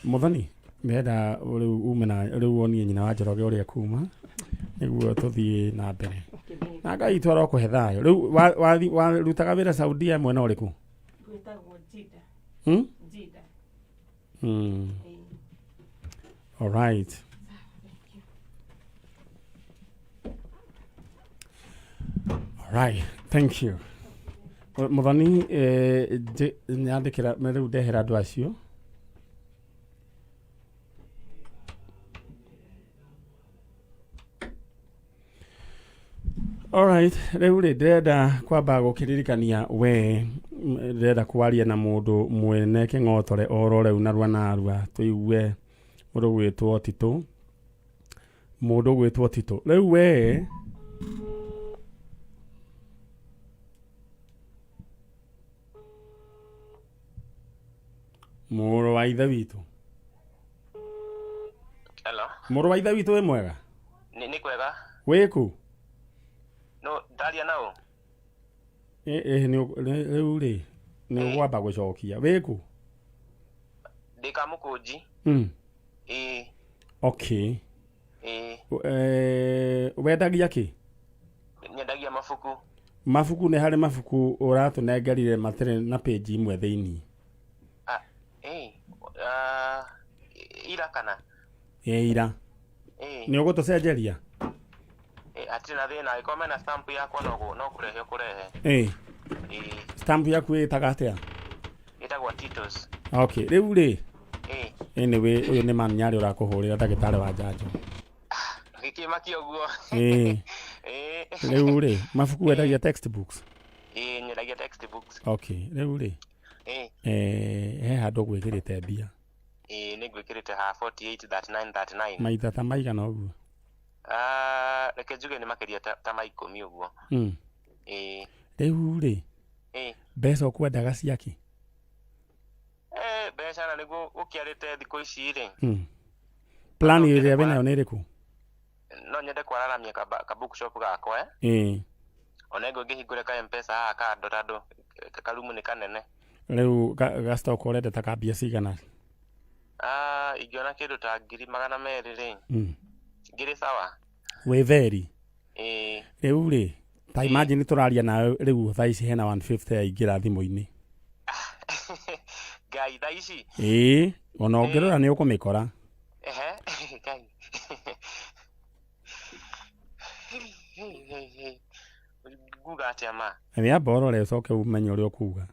Mũthoni ndĩrenda rĩu ume na rĩu wonie nyina wa Njoroge ũrĩa kuma nĩguo tũthiĩ na mbere. Na Ngai witũ arokũhe thayũ. Rĩu warutaga wĩra Saudia mwena ũrĩkũ? Gwĩtagwo Jida. Jida. All right. All right. Thank you. Mũthoni nyandĩkĩra rĩu ndehera andũ acio. Alright, rĩu rĩ ndĩrenda kwamba gũkĩririkania we ndĩrenda kwaria na mũndũ mwene kĩng'otore oro rĩu narua narua tũigue mũndũ gwĩtwo Tito mũndũ gwĩtwo Tito rĩu we mũrũ wa ithe witũ. Hello. Mũrũ wa ithe witũ wĩ mwega? Nĩ kwega. Wĩkũ? No ndaria nao. Rĩu rĩ nĩ ũgwamba gũcokia wĩkũ? Ndĩ Kamũkũnji. Ĩĩ. Okay. Ĩĩ. Wendagia kĩ? Nyendagia mabuku. Mabuku nĩ harĩ mabuku ũratũnengerire matirĩ na page imwe thĩinĩ. Ĩĩ. Ira kana? Ĩ ira. Ĩĩ. Nĩ ũgũtũcenjeria? Ĩĩ hatirĩ na thĩna angĩkorwo mena stamp yakwa no kũrehe ũkũrehe. Ĩĩ. Ĩĩ. Stamp yaku ĩtaga atĩa? Ĩtagwo Titus. Okay, rĩu rĩ. Ĩĩ. Anyway, ũyũ nĩ man nyarĩ ũrakũhũrĩra ndagĩtarĩ wa njanjo. Gĩkĩmakio ũguo. Ĩĩ. Ĩĩ. Rĩu rĩ, mabuku wendagia textbooks? Ĩĩ nyendagia textbooks. Okay, rĩu rĩ. Ĩĩ. He handũ ũgwĩkĩrĩte mbia. Ĩĩ nĩ ngwĩkĩrĩte haha 48 39 39. Maita ta maigana ũguo? Reke njuge nĩ makĩria ta ma ikũmi ũguo. Ĩĩ. Rĩu rĩ. Ĩĩ. Mbeca ũkwendaga ciakĩ? Mbeca na nĩguo ũkĩarĩte thikũ ici rĩ. Plan ĩrĩa wĩnayo nĩ ĩrĩkũ? No nyende kwararamia ka bookshop gakwa. Ĩĩ. Ona ĩngĩ ngĩhingũre ka M-Pesa haha kando tondũ karumu nĩ kanene. Rĩu ga stock ũrenda ta ka mbia cigana? Ingĩona kĩndũ ta 200,000 rĩ. Ngĩrĩ sawa. Wĩ theri? Ĩĩ. Rĩu rĩ, ta imagine tũraria nawe rĩu thaa ici hena 150 yaingĩra thimũ-inĩ. Ngai thaa ici? Ĩĩ, ona ũngĩrora nĩ ũkũmĩkora. Ehe, Ngai. Nguga atĩa ma? Nĩ amba ũrore ũcoke ũmenye ũrĩa ũkuga.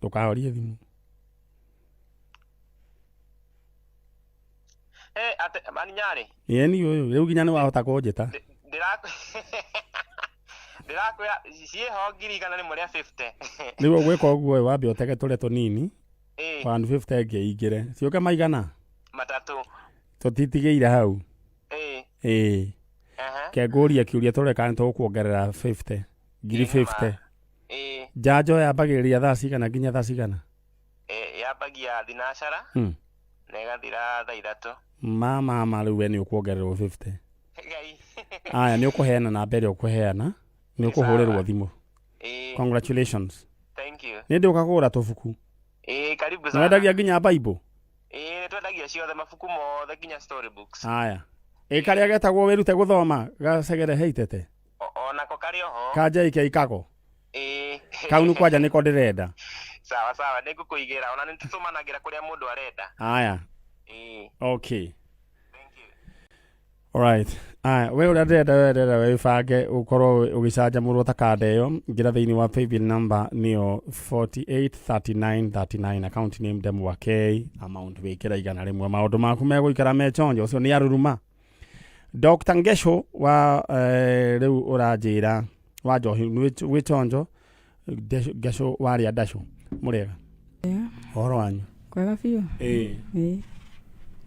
Ndũkahorie thimũ. Ate mani nyarĩ? Ĩĩ ni ũyũ, rĩu nginya nĩ wahota kũnjĩta. Ndĩrakwĩra ciĩho 150,000. Rĩu ũgwĩka ũguo ĩ, wambe ũtege tũrĩa tũnini. Ĩĩ. 150 ĩngĩ ĩingĩre. Ciũke maigana? Matatũ. Tũtitigĩire hau. Ĩĩ. Ĩĩ. Ke ngũrie kĩũria tũrore kana nĩtũgũkuongerera 50. 50,000. Ĩĩ. Njanjo yambagĩrĩria thaa cigana nginya thaa cigana? Yambagia thinacara na ĩgathira thaa 3. Ma rĩu we nĩ ũkuongererwo 50. Ngai. Aya nĩ ũkũheana namba ĩrĩa ũkũheana, nĩ ũkũhũrĩrwo thimũ. Ĩĩ. Congratulations. Thank you. Nĩ ndĩũka kũgũra tũbuku. Ĩĩ, karibu Nĩ sana. wendagia nginya Bible? Ĩĩ nĩ twendagia ciothe mabuku mothe nginya story books. Haya. Ĩ karĩa getagwo wĩrute gũthoma gacegere heitete. Onako karĩ oho. Ka JK kako. Ĩĩ. Kau nĩ kwanja nĩko ndĩrenda. Sawa sawa, nĩ ngũkũigĩra ona nĩ tũtũmanagĩra kũrĩa mũndũ arenda. Haya. Ĩĩ. Okay. Alright. Aya, we ũrĩa ndĩrenda we ndĩrenda wĩbange ũkorwo ũgĩcanjamũrwo ta kanda ĩyo ingĩra thĩinĩ wa paybill number nĩyo 483939 account name Ndemwa K amount wĩkĩra 100 maũndũ maku megũikara me chonjo ũcio nĩ aruruma Dr. Ngesho wa rĩu ũranjĩra wa njohi wĩ chonjo Ngesho warĩa ndacũ mũrĩega ũhoro wanyu Kwega biũ. Ĩĩ. Ĩĩ.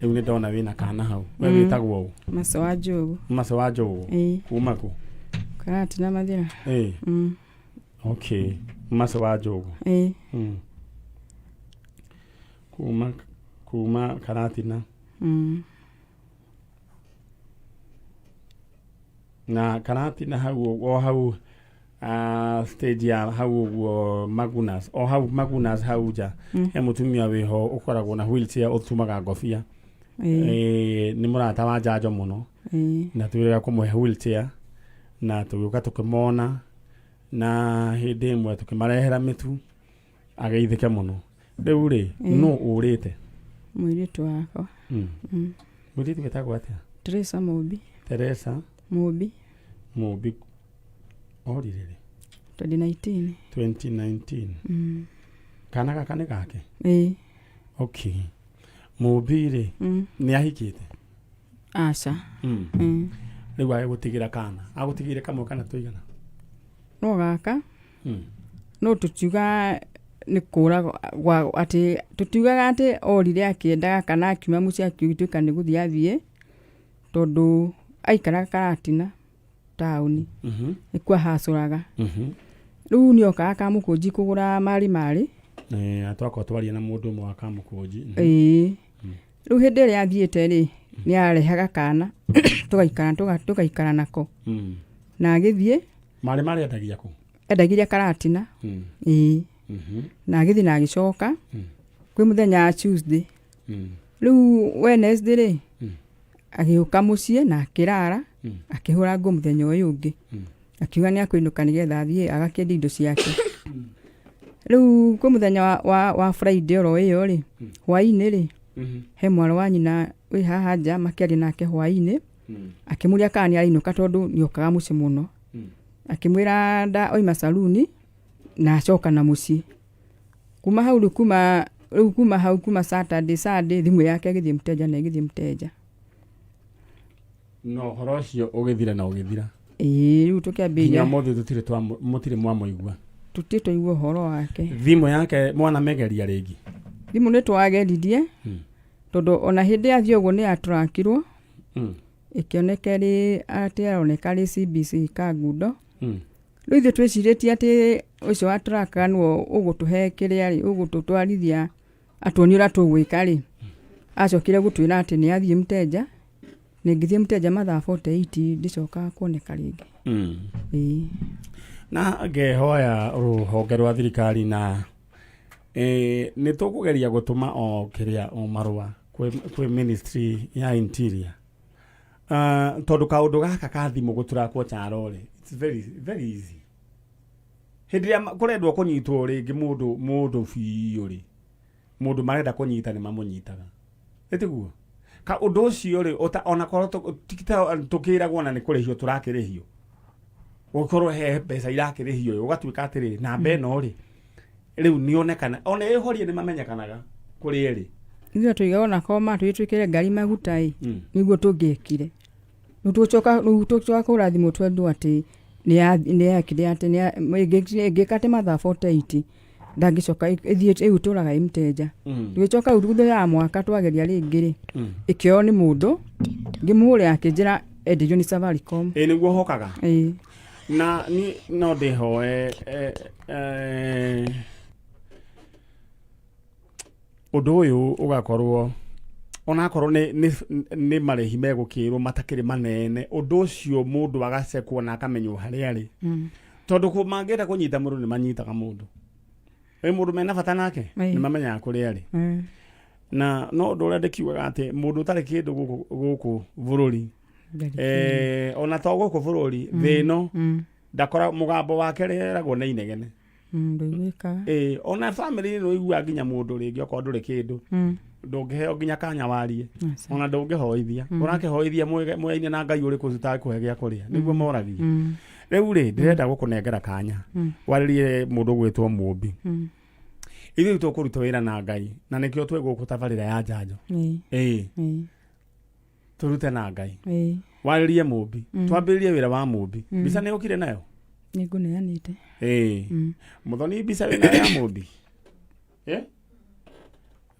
Rĩu nĩ ndona wĩna kana hau we wĩtagwo ũ? Maco wa Njũgũ. Maco wa Njũgũ. Ĩĩ. Kuma kũ? Karatina Mathĩra. Ĩĩ. Okay. Maco wa Njũgũ. Ĩĩ. Kuma Karatina. Na Karatina hau o hau stage ya hau ũguo Magunas o hau Magunas hau nja. He mũtumia wĩho ũkoragwo na wheelchair ũtumaga ngobia. Nĩ mũrata wa njanjo mũno. Na twĩrĩga kũmũhe wheelchair na tũgĩũka tũkĩmona na hĩndĩ ĩmwe tũkĩmarehera mĩtu ageithĩke mũno. Rĩu rĩ nũ ũrĩte? Mũirĩtu wakwa. Mũirĩtu wĩtagwo atĩa? Teresa Mũmbi. Teresa Mũmbi. Mũmbi orire rĩ? 2019. 2019. Kana gaka nĩ gake? Ĩĩ. Okay. Mũmbi rĩ nĩ ahikĩte? Aca. Rĩu agĩgũtigĩra kana agũtigĩire kamwe kana tũigana? No gaka. No tũtiuga nĩ kũra atĩ tũtiugaga atĩ orire akĩendaga kana akiuma mũciĩ akĩtuĩka nĩ gũthiĩ athiĩ tondũ aikaraga Karatina taũni nĩkuo ahacũraga. Rĩu nĩokaga Kamũkũnji kũgũra marĩ marĩ. Twakorwo twaria na mũndũ ũmwe wa Kamũkũnji. Ĩĩ. Rĩu hĩndĩ ĩrĩa athiĩte rĩ nĩarehaga kana tũgaikara nako. Na agĩthiĩ Marĩ marĩ endagia kũ? Endagiria Karatina. Ĩĩ. Na agĩthiĩ na agĩcoka kwĩ mũthenya Tuesday. Rĩu Wednesday rĩ agĩũka mũciĩ na akĩrara akĩhũra nguo mũthenya ũyũ ũngĩ. Akiuga nĩ akũinũka nĩgetha athiĩ agakĩendia indo ciake. Rĩu kwĩ mũthenya wa Friday oro ĩyo rĩ hwaĩ-inĩ rĩ he mwarĩ wa nyina wĩ haha nja makĩaria nake hwaĩ-inĩ akĩmũria kana nĩ arainũka tondũ nĩokaga mũciĩ mũno. Akĩmwĩra nda oima saluni na acoka na mũciĩ. Kuma hau rĩu kuma rĩu kuma hau kuma Saturday Sunday thimũ yake ĩgĩthiĩ mteja na ĩgĩthiĩ mteja. No ũhoro ũcio ũgĩthira na ũgĩthira. Ĩĩ rĩu tũkĩambĩrĩria. Nginya ũmũthĩ tũtirĩ mũtirĩ mwamũigua. Tũtirĩ twaigua ũhoro wake. Thimũ yake mwanamegeria rĩngĩ? Thimũ nĩ twageririe tondũ ona hĩndĩ yathiĩ ũguo nĩ yatũrakirwo. Ĩkĩoneka ĩrĩ atĩ aroneka arĩ CBC Kangundo. Rĩu ithuĩ twĩcirĩtie atĩ ũcio wa traka nĩwe ũgũtũhe kĩrĩa rĩ, ũgũtũtwarithia atuonie ũrĩa tũgwĩka rĩ. Acokire gũtwĩra atĩ nĩ athiĩ mteja, na ĩngĩthiĩ mteja mathaa 48 ndĩcokaga kuoneka rĩngĩ. Ĩĩ. Na ngehoya rũhonge rwa thirikari na nĩ tũkũgeria gũtũma o kĩrĩa o marũa kwĩ ministry ya interior. Tondũ kaũndũ gaka ka thimũ gũturakwo charo rĩ, it's very, very easy. Hĩndĩ ĩrĩa kũrendwo kũnyitwo rĩngĩ mũndũ biũ rĩ, mũndũ marenda kũnyita nĩ mamũnyitaga. Ĩtiguo? Ka ũndũ ũcio rĩ, ona korwo tũkĩragwo na nĩ kũrĩhio tũrakĩrĩhio. Ũkorwo he mbeca irakĩrĩhio, ũgatuĩka atĩrĩ, namba ĩno rĩ, rĩu nĩonekana, ona ĩhorie nĩ mamenyekanaga kũrĩ erĩ. Ithuĩ tũigaga ona korwo matwĩrire twĩkĩre ngari maguta ĩ, nĩguo tũngĩekire. Rĩu tũgũcoka kũhũra thimũ twendwo atĩ nĩ atĩ ĩngĩka atĩ mathaa 48 ndangĩcoka ĩthiĩ ĩu tũraga ĩ mteja. Tũgĩcoka rĩu thutha ya mwaka twageria rĩngĩ rĩ, ĩkĩoywo nĩ mũndũ, ngĩmũhũrĩra akĩnjĩra enderio nĩ Safaricom. Ĩ nĩguo hokaga? Ĩ. Na niĩ no ndĩhoe ũndũ ũyũ ũgakorwo onakorwo nĩ marĩhi megũkĩrwo matakĩrĩ manene, ũndũ ũcio mũndũ agacekwo na akamenywo harĩa arĩ. Tondũ mangĩenda kũnyita mũndũ nĩ manyitaga mũndũ. Ĩ mũndũ mena bata nake nĩ mamenyaga kũrĩa arĩ. Na no ũndũ ũrĩa ndĩkiugaga atĩ mũndũ ũtarĩ kĩndũ gũkũ gũkũ bũrũri Ndarĩ eh, ona to gũkũ bũrũri thĩ ĩno ndakora mũgambo wake rĩeragwo nĩ inegene. Ndũiguĩkaga. Ĩĩ, ona bamĩrĩ-inĩ nĩ ũiguaga nginya mũndũ rĩngĩ okorwo ndũrĩ kĩndũ ndũngĩheo nginya kanya warie. Aca. Ona ndũngĩhoithia. Ũrakĩhoithia mweine na Ngai ũrĩkũ ũcio ũtangĩkũhe gĩa kũrĩa nĩguo moragia. Rĩu rĩ ndĩrenda gũkũnengera kanya warĩrie mũndũ ũgwĩtwo mũmbi. Ithuĩ tũkũruta wĩra na Ngai na nĩkĩo twĩ gũkũ tabarĩra ya njanjo. Ĩĩ, tũrute na Ngai. Warĩrie mũmbi. Twambĩrĩrie wĩra wa mũmbi. Mbica nĩ ũkire nayo? Nĩ ngũneanĩte. Ĩĩ. Mũthoni mbica wĩnayo ya mũmbi? Ĩ?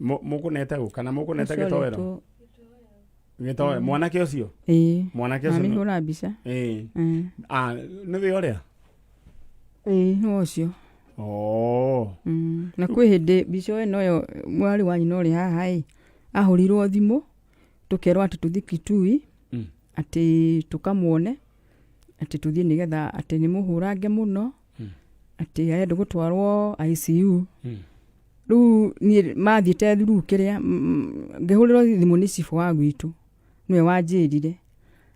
Mũkũnete ũ kana mũkũnete Ũcio gĩtoero? ũrĩtwo- Gĩtoero. Mwanake ũcio? Ĩĩ. Mwanake ũcio. Amĩhũra mbica. Ĩĩ. Ah, nĩwe ũrĩa? Ĩĩ, nĩwe ũcio. Oh. Na kwĩ hĩndĩ mbica ĩno yo mwarĩ wa nyina ũrĩ haha ĩ ahũrirwo thimũ tũkerwo atĩ tũthiĩ Kitui atĩ tũkamuone atĩ tũthiĩ nĩgetha atĩ nĩ mũhũrange mũno atĩ arenda gũtwarwo ICU. Rĩu niĩ mathiĩte through kĩrĩa ngĩhũrĩrwo thimũ nĩ cibũ wa gwitũ nĩwe wanjĩrire.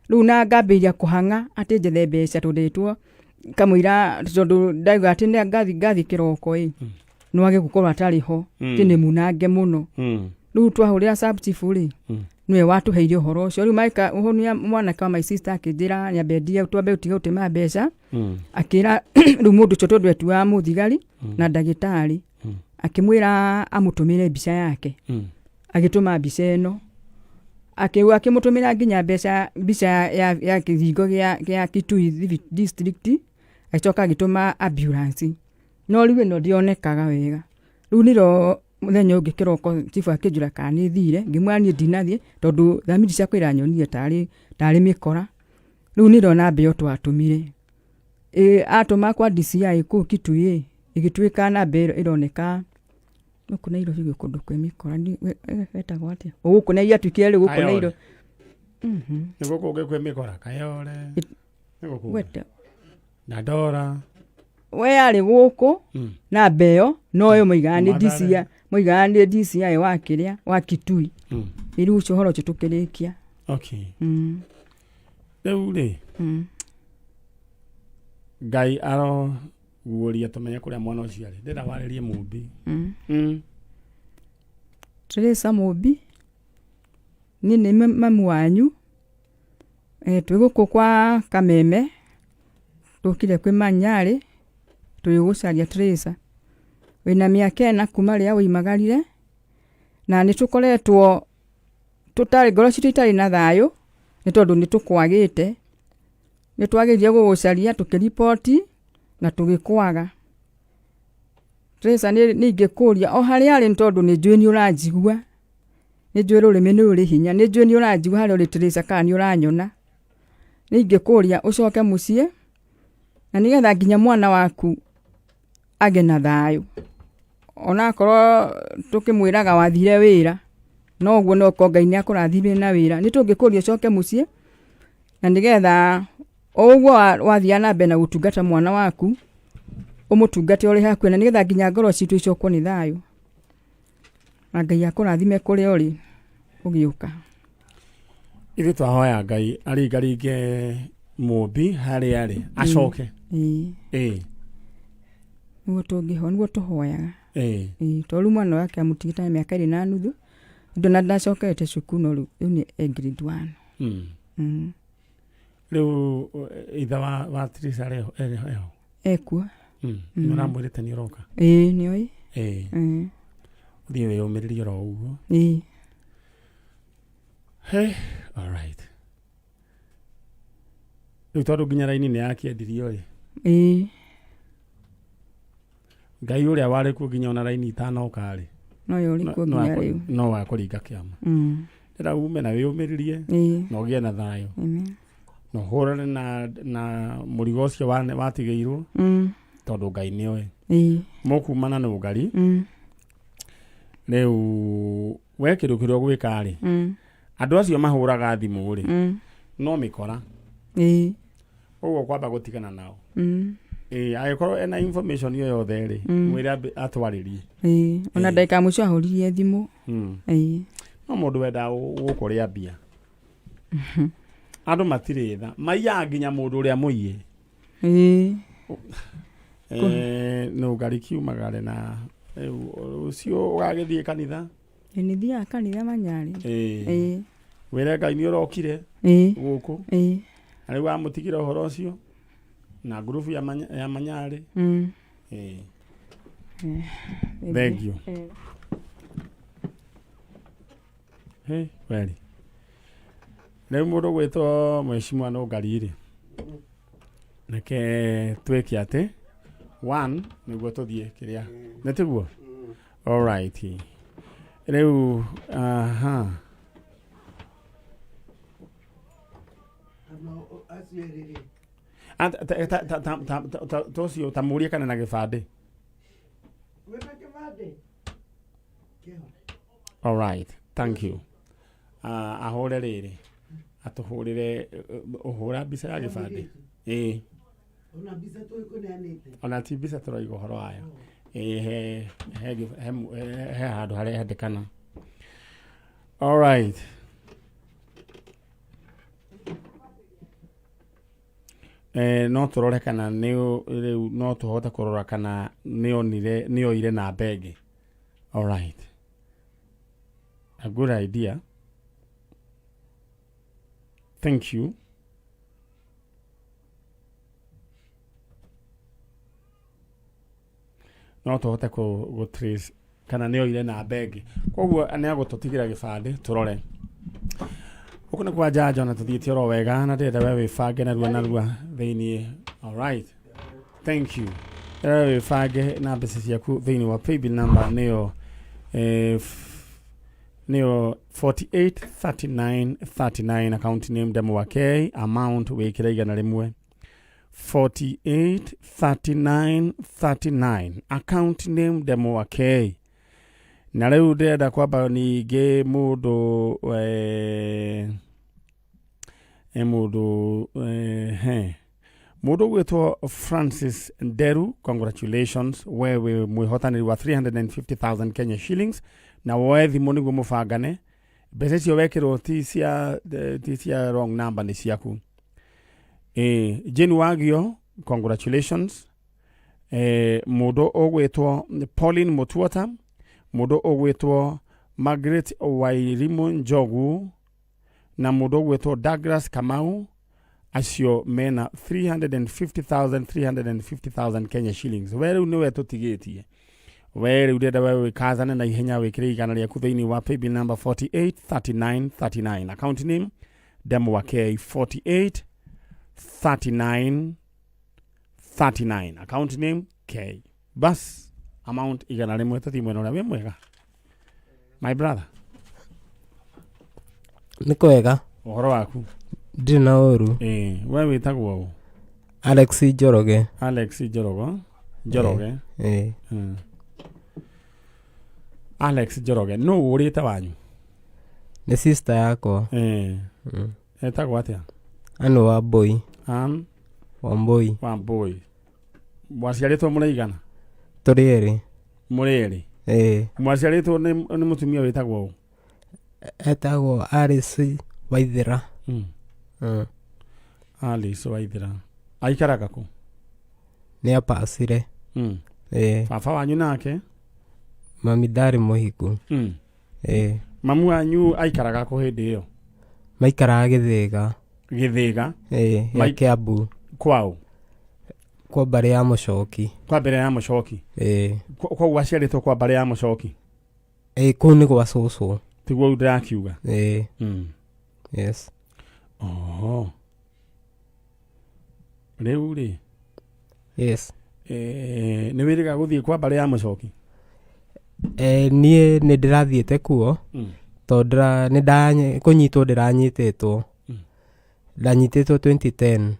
Rĩu na ngambĩrĩria kũhang'a atĩ njethe mbeca tondũ ndetwo kamũira tondũ ndauga atĩ nĩ ngathiĩ ngathiĩ kĩroko ĩ no age gũkorwo atarĩ ho atĩ nĩ munange mũno. Rĩu twahũrĩra sub chief rĩ nĩwe watũheire ũhoro ũcio. Rĩu maika ũhũnia mwanake wa my sister akĩnjĩra nyambe ndie twambe tũtige gũtema mbeca. Akĩra rĩu mũndũ ũcio tondũ etuaga mũthigari na ndagĩtarĩ akĩmwĩra amũtũmĩre mbica yake. Agĩtũma mbica ĩno akiuga akĩmũtũmĩra nginya mbeca mbica ya kĩhingo gĩa Kitui district agĩcoka agĩtũma ambulance no rĩu ĩno ndĩonekaga wega. Rĩu nĩro mũthenya ũngĩ kĩroko chifu akĩnjũra kana nĩ thire ngĩmwĩra niĩ ndinathiĩ tondũ thamiri ciakwa iranyonire tarĩ mĩkora. Rĩu nĩro namba ĩyo twatũmire. Ĩ atũma kwa DCI kũu Kitui ĩ ĩgĩtuĩka namba ĩyo ĩroneka gũkũ Nairobi gwĩ kũndũ kwĩ mĩkora wetagwo atĩa gũkũ na yatuĩkire rĩu gũkũ Kayole. Nairobi. Nĩ gũkũ ũngĩ kwĩ mĩkora Kayole. Nĩ gũkũ. Wete Dandora. We yarĩ gũkũ namba ĩyo noyo moigaga nĩ Mathare. DCI moigaga nĩ DCI wa kĩrĩa wa Kitui. Rĩu ũcio ũhoro ũcio tũkĩrĩkia. Okay. Rĩu rĩ Ngai aroguũria tũmenye kũrĩa mwana ũcio arĩ. Ndĩrenda warĩrie mũmbi. Teresa Mũmbi niĩ nĩ mamu wanyu. Twĩ gũkũ kwa Kameme tũkire kwĩ Manyarĩ twĩ gũcaria Teresa. Wĩna mĩaka ĩna kuma rĩrĩa woimagarire na nĩ tũkoretwo tũtarĩ ngoro citũ itarĩ na thayũ nĩ tondũ nĩ tũkwagĩte. Nĩ twageririe gũgũcaria tũkĩriboti na tũgĩkwaga. Teresa nĩ ingĩkũria o harĩa arĩ nĩ tondũ nĩ njũĩ nĩ ũranjigua. Nĩ njũĩ rũrĩmĩ nĩ rũrĩ hinya nĩ njũĩ nĩ ũranjigua harĩa ũrĩ Teresa kana nĩ ũranyona. Nĩ ingĩkũria ũcoke mũciĩ na nĩgetha nginya mwana waku agĩe na thayũ. Onakorwo tũkĩmwĩraga wathire wĩra no ũguo no korwo Ngai nĩ akũrathimire na wĩra. Nĩ tũngĩkũria ũcoke mũciĩ na nĩgetha o ũguo wathiaga na mbere na gũtungata mwana waku ũmũtungate ũrĩ hakuhĩ na nĩgetha nginya ngoro citũ icokwo nĩ thayũ. Na Ngai akũrathime kũrĩa ũrĩ ũgĩũka. Ithuĩ twahoya Ngai aringaringe mũmbi harĩa arĩ acoke. Ĩĩ. Ĩĩ. Nĩguo tũngĩho nĩguo tũhoyaga. Ĩĩ. Ĩĩ tondũ rĩu mwana wake amũtigĩte na mĩaka 2.5 ndũ na ndacokete cukuru no rĩu nĩ e grade 1. Rĩu ithe wa Teresa arĩ eho? Ekuo. Nĩ ũramwĩrĩte nĩ ũroka? Ĩĩ nĩoĩ. Ĩĩ. Ũthiĩ wĩyũmĩrĩrie oro ũguo. Ĩĩ. Hey, all right. Rĩu tondũ nginya raini nĩ yakĩendirio ĩ. Ĩĩ. Ngai ũrĩa warĩ kuo nginya ona raini itanoka rĩ. Nowe ũrĩ kuo nginya rĩu. No wa kũringa kĩama. Ndĩrenda ume na wĩyũmĩrĩrie na ũgĩe na thayũ. Amen. Na ũhũrane na mũrigo ũcio watigĩirwo tondũ Ngai nĩoĩ. Ĩĩ. Mũkumana na ũgari. Rĩu we kĩndũ kĩrĩa ũgwĩka rĩ andũ acio mahũraga thimũ rĩ no mĩkora. Ĩĩ. Ũguo kwamba gũtigana nao. Ĩĩ, angĩkorwo ena information ĩyo yothe rĩ, mwĩre atwarĩrie. Ĩĩ, ona ndagĩka ya mũico ahũririe thimũ. Ĩĩ. No mũndũ wendaga gũkũrĩa mbia. Andũ matirĩ tha, maiyaga nginya mũndũ ũrĩa mũiye. Ĩĩ. Eh, nũ ngari kiumagare na rĩu ũcio ũgagĩthiĩ kanitha. Ĩ, nĩ thiaga kanitha manyarĩ. Ĩĩ. Ĩĩ. Wĩre Ngai nĩ ũrokire Ĩĩ. gũkũ. Ĩĩ. Na rĩu wamũtigĩra ũhoro ũcio na ngurubu ya manyarĩ. Ĩĩ. Thank you. Hey, weri. Rĩu mũndũ gwĩtwo mheshimiwa no ngari rĩ. Reke twĩke atĩ one nĩguo tũthiĩ kĩrĩa. Nĩ tiguo? All right. Rĩu aha. Ah, ta- ta- ta- ta- ta- ta- ta- ta ũcio ta mũrie kana na gĩbandĩ. All right. Thank you. Ah, ahũre rĩrĩ. Atũhũrĩre ũhũra mbica ya gĩbandĩ. Ĩĩ. Ona mbica tũkũneanĩte. Ona ti mbica tũraiga ũhoro wayo. Ĩĩ, he he he he he handũ harĩa hendekana. All right. Eh, no tũrore kana nĩ rĩu no tũhote kũrora kana nĩ onire nĩ oire namba ĩngĩ. All right. A good idea. Thank you. No tũhote kũ trace kana nĩ oire namba ĩngĩ, koguo nĩ agũtũtigĩra gĩbandĩ tũrore. Gũkũ nĩ kwa njanjo na tũthiĩte oro wega na ndĩrenda we wĩbange narua narua thĩiniĩ. Alright, thank you. Ndĩrenda we wĩbange na mbeca ciaku thĩiniĩ wa paybill number nĩyo nĩyo 483939, account name Demo wa K, amount wĩkĩre 100. 483939, account name Demo wa K. Na rĩu ndĩrenda kwamba ningĩ mũndũ mũndũ he mũndũ ũgwĩtwo Francis Nderu, congratulations, we wĩ mwĩhotanĩri wa 350,000 Kenya shillings, na woe thimũ nĩguo mũbangane mbeca icio wekĩrwo ti cia wrong number, nĩ ciaku. Jane Wagio, congratulations. Mũndũ ũgwĩtwo Pauline Mutuota, mũndũ ũgwĩtwo Margaret Wairimu Njogu na mũndũ ũgwĩtwo Douglas Kamau, acio mena 350,000 350,000 Kenya shillings. We rĩu nĩwe tũtigĩtie. We rĩu ndĩrenda we wĩkazane na ihenya wĩkĩre 100 rĩaku thĩinĩ wa paybill number 483939, account name Demo wa K, 483939, account name K, bas amount 100. Tũthiĩ mwena ũrĩa. Wĩ mwega, my brother? Nĩ kwega. Ũhoro waku? Ndirĩ na ũru. Ĩĩ, we wĩtagwo ũ? Alex Njoroge. Alex Njorogo, Njoroge. Ĩĩ. Alex Njoroge, nũ ũrĩte wanyu? Nĩ sister yakwa. Ĩĩ. Etagwo atĩa? Anne Wambui. Ann Wambui. Wambui. Mwaciarĩtwo mũrĩ igana? Tũrĩ erĩ. Mũrĩ erĩ? Ĩĩ. Mwaciarĩtwo nĩ mũtumia wĩtagwo ũ? Etagwo Alice Waithera. Alice Waithera aikaraga kũ? Nĩ apacire. Ĩĩ. Baba wanyu nake? Mami ndarĩ mũhiku. Ĩĩ. Mamu wanyu aikaraga kũ hĩndĩ ĩyo? Maikaraga Gĩthĩga. Gĩthĩga? Ĩĩ, ya Kĩambu. Kwaũ? Kwa mbarĩ ya Mũcoki. Kwa mbere ya Mũcoki? Ĩĩ. Koguo aciarĩtwo kwa mbarĩ ya Mũcoki? Ĩĩ, kũu nĩ gwa cũcũ. Tiguo rĩu ndĩrakiuga. Ĩĩ. Yes. Oho, rĩu rĩ, Yes. Nĩ wĩrĩga gũthiĩ kwa mbarĩ ya Mũcoki? Niĩ nĩ ndĩrathiĩte kuo tondũ nĩ kũnyitwo ndĩranyitĩtwo. Ndanyitĩtwo 2010.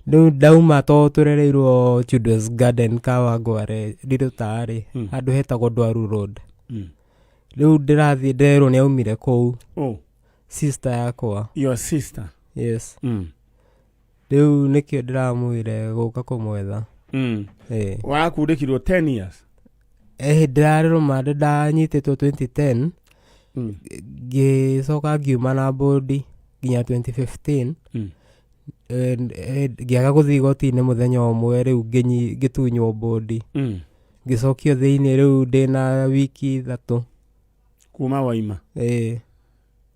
Rĩu ndauma, to tũrereirwo Children's Garden Kawangware Riruta-rĩ, handũ hetagwo Ndwaru Road. Rĩu ndĩrathiĩ ndĩrerwo nĩ aumire kũu. Oh. Sister yakwa. Your sister? Yes. Rĩu nĩkĩo ndĩramwĩre gũka kũmwetha. Ĩĩ. Wakundĩkirwo 10 years? Ĩĩ, ndĩrarĩ rũmande, ndanyitĩtwo 2010, ngĩcoka ngiuma na bũndi nginya 2015. Ngĩaga gũthiĩ igoti-inĩ mũthenya ũmwe, rĩu ngĩtunywo bũndi. Ngĩcokio thĩinĩ, rĩu ndĩna wiki 3 kuma waima. Ĩĩ.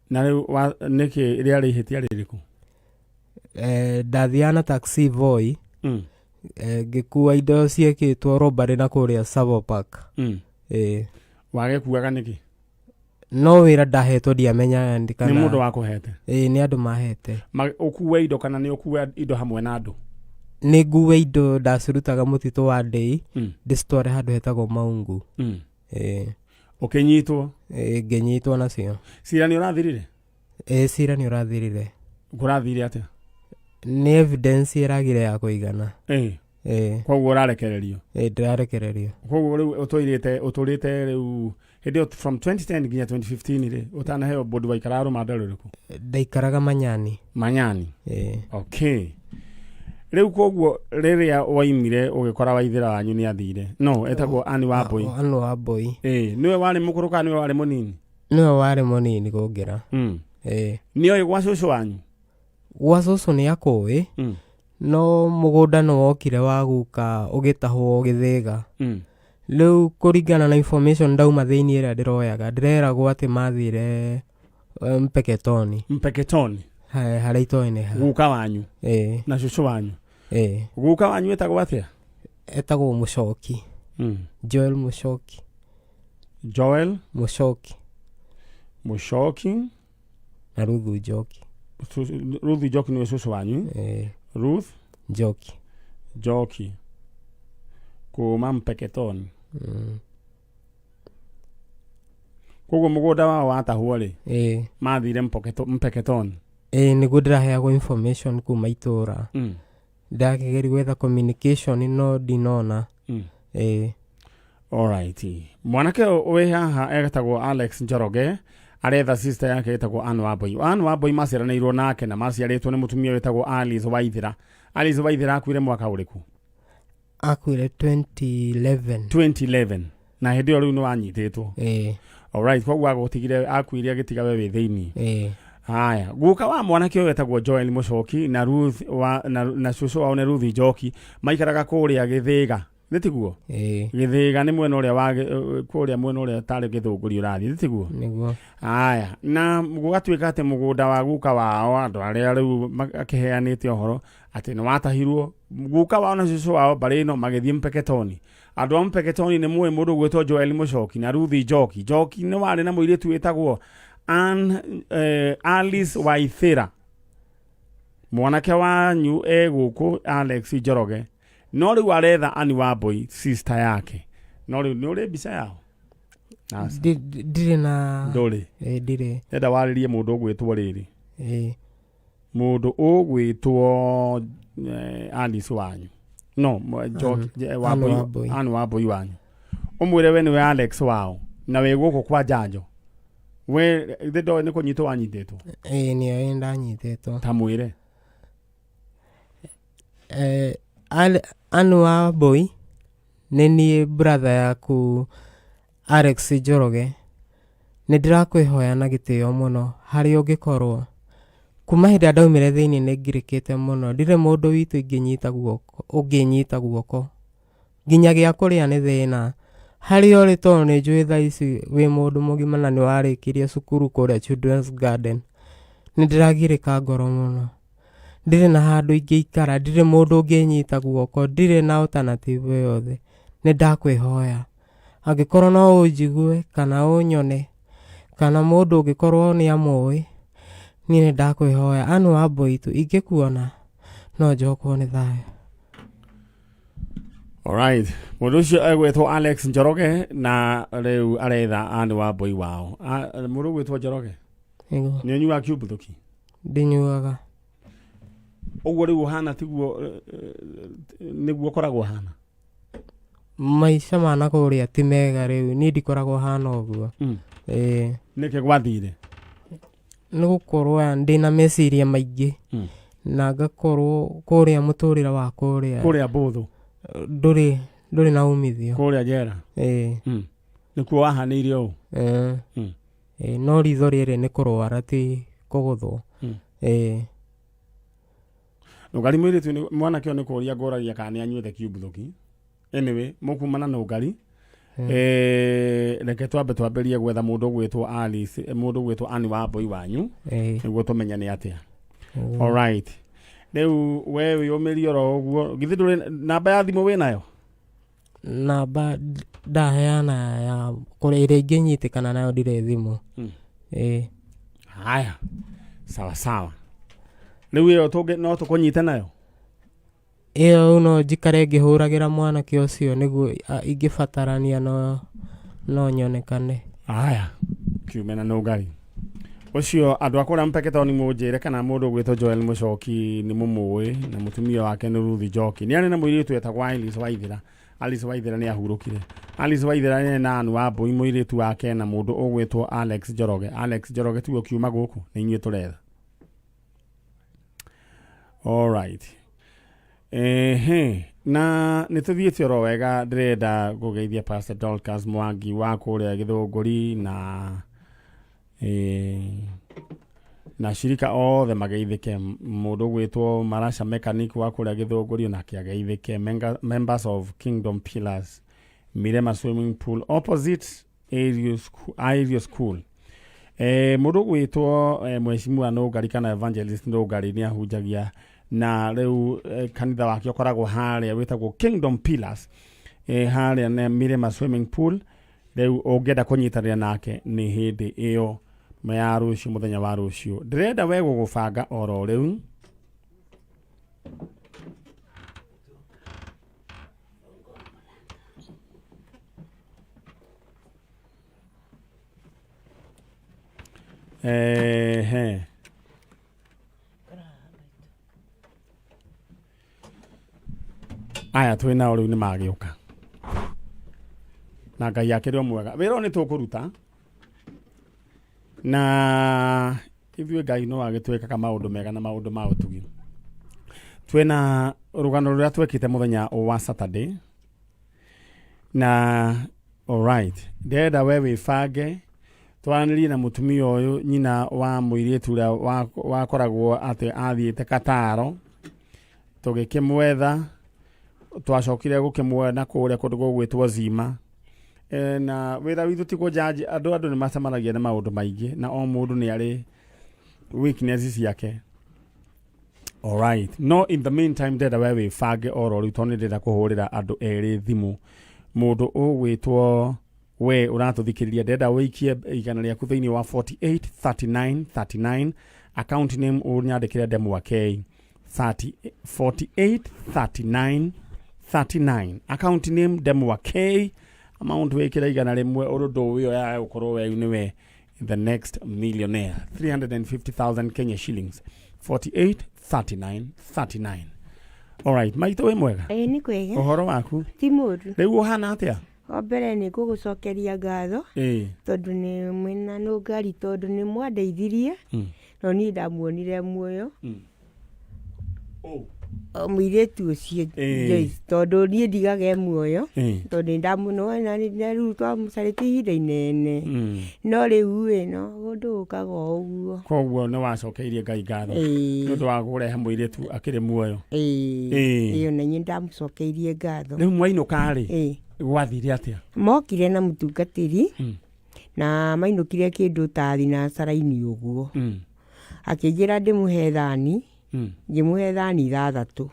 Na rĩu nĩkĩ rĩarĩ ihĩtia rĩrĩkũ? Ndathiaga na taxi Voi. Ngĩkua indo ciĩkĩtwo robbery na kũrĩa Savo Park. Ĩĩ. Wagĩkuaga nĩkĩ? No wĩra ndahetwo, ndiamenyaga nĩ mũndũ wakũhete? Ĩĩ, nĩ andũ mahete. Ũkue indo kana nĩ ũkue indo hamwe na andũ? Nĩ ngue indo, ndacirutaga mũtitũ wa Ndĩi, ndĩcitware handũ hetagwo Maungu. Ĩĩ. Ũkĩnyitwo? Ĩĩ, ngĩnyitwo nacio. Cira nĩ ũrathirire? Ĩĩ, cira nĩ ũrathirire. Kũrathire atĩa? Nĩ evidence ĩragire ya kũigana. Ĩĩ. Ĩĩ. Koguo ũrarekererio? Ĩĩ, ndĩrarekererio. Koguo rĩu ũtũrĩte rĩu hĩndĩ ĩyo from 2010 nginya 2015 rĩ, ũtanaheo bũndi waikaraga rũmande rũrĩkũ? Ndaikaraga Manyani. Manyani? Ĩĩ. Okay. Rĩu koguo rĩrĩa waimire ũgĩkora Waithĩra wanyu nĩ athire. No, etagwo Ann Wambui. Ann Wambui. Ĩĩ, nĩwe warĩ mũkũrũ kana nĩwe warĩ mũnini? Nĩwe warĩ mũnini kũngĩra. Ĩĩ. Nĩoĩ gwa cũcũ wanyu? Gwa cũcũ nĩ akũĩ. No mũgũnda nĩ wokire wa guka ũgĩtahwo Gĩthĩga. Rĩu kũringana na information ndauma thĩinĩ ĩrĩa ndĩroyaga, ndĩreragwo atĩ mathire Mpeketoni. Mpeketoni? Harĩa itoĩ nĩ ha. Guka wanyu? Ĩĩ. Na cũcũ wanyu? Ĩĩ. Guka wanyu etagwo atĩa? Etagwo Mũcoki. Joel Mũcoki. Joel? Mũcoki. Mũcoki. Na Ruth Njoki. Ruth Njoki nĩwe cũcũ wanyu? Ĩĩ. Ruth? Njoki. Njoki. Kuma Mpeketoni. Koguo mũgũnda wao watahwo rĩ? Ĩĩ. Mathire Mpeketoni? Ĩĩ, nĩguo ndĩraheagwo information kuma itũra. Ndakĩgeria gwetha communication no ndinona. Ĩĩ. Alright. Mwanake ũyũ wĩ haha etagwo Alex Njoroge, aretha sister yake ĩtagwo Ann Wambui. Ann Wambui maciaranĩirwo nake na maciarĩtwo nĩ mũtumia wĩtagwo Alice Waithĩra. Alice Waithĩra akuire mwaka ũrĩkũ? Akuire 2011. 2011. Na hĩndĩ ĩyo rĩu nĩ wanyitĩtwo. Ĩĩ. Alright, koguo agũtigire, akuire agĩtiga we wĩ thĩinĩ. Ĩĩ. Haya, guka wa mwanake ũyũ etagwo Joel Mũcoki na Ruth wa, na cũcũ wao nĩ Ruth Njoki, maikaraga kũrĩa Gĩthĩga. Nĩ tiguo? Ĩĩ. Gĩthĩga nĩ mwena ũrĩa wa kũrĩa mwena ũrĩa tarĩ Gĩthũngũri ũrathiĩ, nĩ tiguo? Nĩguo. Haya, na gũgatuĩka atĩ mũgũnda wa guka wao, andũ arĩa rĩu akĩheanĩte ũhoro atĩ nĩ watahirwo, guka wao na cũcũ wao mbarĩ ĩno magĩthiĩ Mpeketoni. Andũ a Mpeketoni nĩ mũĩ mũndũ ũgwĩtwo Joel Mũcoki na Ruth Njoki. Njoki nĩ warĩ na mũirĩtu wĩtagwo Alice Waithĩra. Mwanake wanyu e gũkũ Alex Njoroge. No rĩu aretha Ann Wambui sister yake. No rĩu nĩ ũrĩ mbica yao? Aca. Ndirĩ na. Ndũrĩ? Ĩĩ, ndirĩ. Enda warĩrie mũndũ ũgwĩtwo rĩrĩ. Ĩĩ. Mũndũ ũgwĩtwo Alice wanyu. No, Njoki, Ann Wambui, Wambui. Ann Wambui wanyu. Ũmwĩre we nĩwe Alex wao na wĩ gũkũ kwa Njanjo. We ithe ndoĩ nĩ kũnyitwo wanyitĩtwo. Ĩĩ, nĩoĩ ndanyitĩtwo. Ta mwĩre. Ann Wambui nĩ niĩ brother yaku Alex Njoroge. Nĩ ndĩrakwĩhoya na gĩtĩo mũno harĩa ũngĩkorwo. Kuma hĩndĩ ĩrĩa ndaumire thĩinĩ nĩ ngirĩkĩte mũno. Ndirĩ mũndũ witũ ingĩnyita guoko, ũngĩnyita guoko. Nginya gĩa kũrĩa nĩ thĩna. Harĩa ũrĩ tondũ nĩ njũĩ thaa ici wĩ mũndũ mũgima na nĩ warĩkirie cukuru kũrĩa Children's Garden. Nĩ ndĩragirĩka ngoro mũno. Ndirĩ na handũ ingĩikara, ndirĩ mũndũ ũngĩnyita guoko, ndirĩ na alternative o yothe. Nĩ ndakwĩhoya. Angĩkorwo no ũnjigue kana ũnyone kana mũndũ ũngĩkorwo nĩ amũĩ, niĩ nĩ ndakwĩhoya. Ann Wambui tu ingĩkuona no njokwo nĩ thayũ. Alright. Mũndũ ũcio egwĩtwo Alex Njoroge na rĩu aretha Ann Wambui wao. Mũndũ ũgwĩtwo Njoroge? Nĩguo. Nĩ ũnyuaga kiumbuthuki? Ndinyuaga. Ũguo rĩu ũhana tiguo nĩguo ũkoragwo ũhana? Maica ma na kũrĩa ti mega rĩu, niĩ ndikoragwo hana ũguo. Ĩĩ. Nĩkĩ gwathire? Nĩ gũkorwo ndĩna meciria maingĩ. Na ngakorwo kũrĩa mũtũrĩre wa kũrĩa Kũrĩa mbũthũ. Ndũrĩ ndũrĩ na umithio. Kũrĩa njera. Ĩĩ. Nĩkuo wahanĩire ũũ? Ĩĩ. Ĩĩ, no ritho rĩrĩ nĩ kũrwara ti kũgũthwo. Ĩĩ. Nũngari mũirĩtu nĩ- mwanake ũyũ nĩ kũria ngũragia kana nĩ anyuĩte kiumbuthuki. Anyway, mũkumana Nũngari. Eh, reke twambe twambĩrie gwetha mũndũ ũgwĩtwo Alice, mũndũ ũgwĩtwo Ann Wambui wanyu nĩguo tũmenye nĩ atĩa. Alright. Rĩu we wĩyũmĩrie oro ũguo, githĩ ndũrĩ namba ya thimũ wĩnayo? Namba ndaheana ya kũrĩa ĩrĩa ingĩnyitĩkana nayo ndirĩ thimũ. Ĩĩ. Haya, sawa sawa. Rĩu ĩyo tũngĩ no tũkũnyite nayo? Ĩyo rĩu no njikare ngĩhũragĩra mwanake ũcio nĩguo ingĩbatarania no no nyonekane. Haya, kiume na nũngari. Ũcio andũ a kũrĩa Mpeketoni mũnjĩre kana mũndũ ũgwĩtwo Joel Mũcoki nĩ mũmũĩ na mũtumia wake nĩ Ruth Njoki. Nĩ arĩ na mũirĩtu wetagwo Alice Waithera. Alice Waithera nĩ ahurũkire. Alice Waithera nĩ na Ann Wambui mũirĩtu wake na mũndũ ũgwĩtwo Alex Njoroge. Alex Njoroge tiwe ũkiuma gũkũ, nĩ inyuĩ tũretha. Alright. Ehe, na nĩ tũthiĩte oro wega ndĩrenda gũgeithia Pastor Dorcas Mwangi wa kũrĩa Gĩthũngũri na eh, na shirika othe mageithĩke mũndũ ũgwĩtwo Marasha Mechanic wa kũrĩa Gĩthũngũri onake ageithĩke members of Kingdom Pillars Mirema Swimming Pool opposite Aerial School, Aerial School. Eh, mũndũ ũgwĩtwo eh, mheshimiwa Nũngari kana evangelist Nũngari nĩ ahunjagia na rĩu eh, kanitha wake ũkoragwo harĩa wĩtagwo Kingdom Pillars eh, harĩa nĩ Mirema Swimming Pool rĩu ũngĩenda kũnyitanĩra nake nĩ hĩndĩ ĩyo ya rũciũ mũthenya wa rũciũ ndĩrenda we gũgũbanga oro rĩu Ehe. Aya twĩ nao rĩu nĩ magĩũka na Ngai akĩrĩ o mwega wĩra ũyũ nĩ tũkũruta na ithuĩ Ngai no agĩtwĩkaga maũndũ mega na maũndũ ma ũtugi twĩna rũgano rũrĩa twekĩte mũthenya wa Saturday na alright ndĩrenda we wĩbange twaranĩrie na mũtumia ũyũ nyina wa mũirĩtu ũrĩa wakoragwo atĩ athiĩte Kataro tũgĩkĩmwetha twacokire gũkĩmuona kũrĩa kũndũ gũgwĩtwo Zima e, na wĩra witũ ti kũnjanji andũ andũ nĩ macemanagia na maũndũ maingĩ na o mũndũ nĩ arĩ weakness ciake Alright. No in the meantime ndĩrenda we wĩbange oro rĩu tondũ nĩ ndĩrenda kũhũrĩra andũ erĩ thimũ mũndũ ũgwĩtwo we ũratũthikĩrĩria ndĩrenda ũikie igana rĩaku thĩinĩ wa 48 39 39 account name ũnyandĩkĩre ndemwa K 30 48 39 39 account name ndemwa K amount wĩkĩre 100 ũndũ ndũĩ ya gũkorwo we nĩwe the next millionaire 350,000 Kenya shillings 48 39 39 alright maitũ wĩ mwega Ĩĩ nĩ kwega. ũhoro waku Ti mũru. rĩu ũhana atĩa Wa mbere nĩ ngũgũcokeria ngatho ĩĩ tondũ nĩ mwĩna nũngari tondũ nĩ mwandeithirie no niĩ ndamuonire muoyo O, mũirĩtu ũcio Ĩĩ. Joyce tondũ niĩ ndigaga e muoyo Ĩĩ. tondũ nĩ ndamuona na rĩu twamũcarĩtie ihinda inene no rĩu ĩ no ũndũ ũkaga o ũguo koguo nĩ wacokeirie ngai ngatho Ĩĩ. nĩ ũndũ wa kũrehe mũirĩtu akĩrĩ muoyo Ĩĩ. Ĩĩ. ĩyo na inyuĩ ndamũcokeirie ngatho rĩu mwainũka rĩ gwathire atĩa mokire na mũtungatĩri na mainũkire kĩndũ ta thinacara-inĩ ũguo akĩnjĩra ndĩmũhe thani ngĩmũhe thani ithathatũ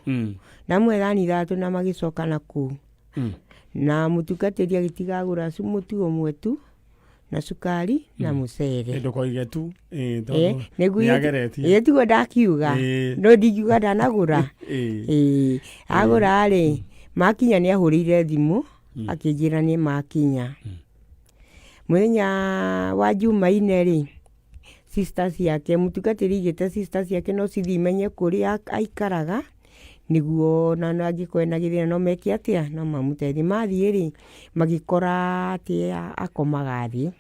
ndamũhe thani ithathatũ na magĩcoka na kũu na mũtungatĩri agĩtiga agũra mũtu ũmwe tu na cukari na mũcere ndũkoige tu ĩĩ, Eh, tondũ nĩguo nĩageretie. ĩĩ, tiguo ndakiuga Ĩĩ. no ndingiuga ndanagũra Ĩĩ. Ĩĩ, agũra rĩ makinya nĩ ahũrĩire thimũ akĩnjĩra nĩ makinya mũthenya wa jumaine rĩ sister ciake mũtungatĩri aigĩte sister ciake no cithiĩ imenye kũrĩa aikaraga nĩguo ona angĩkorwo ena gĩthĩna no meke atĩa no mamũteithie mathiĩ rĩ magĩkora atĩ akomaga thĩ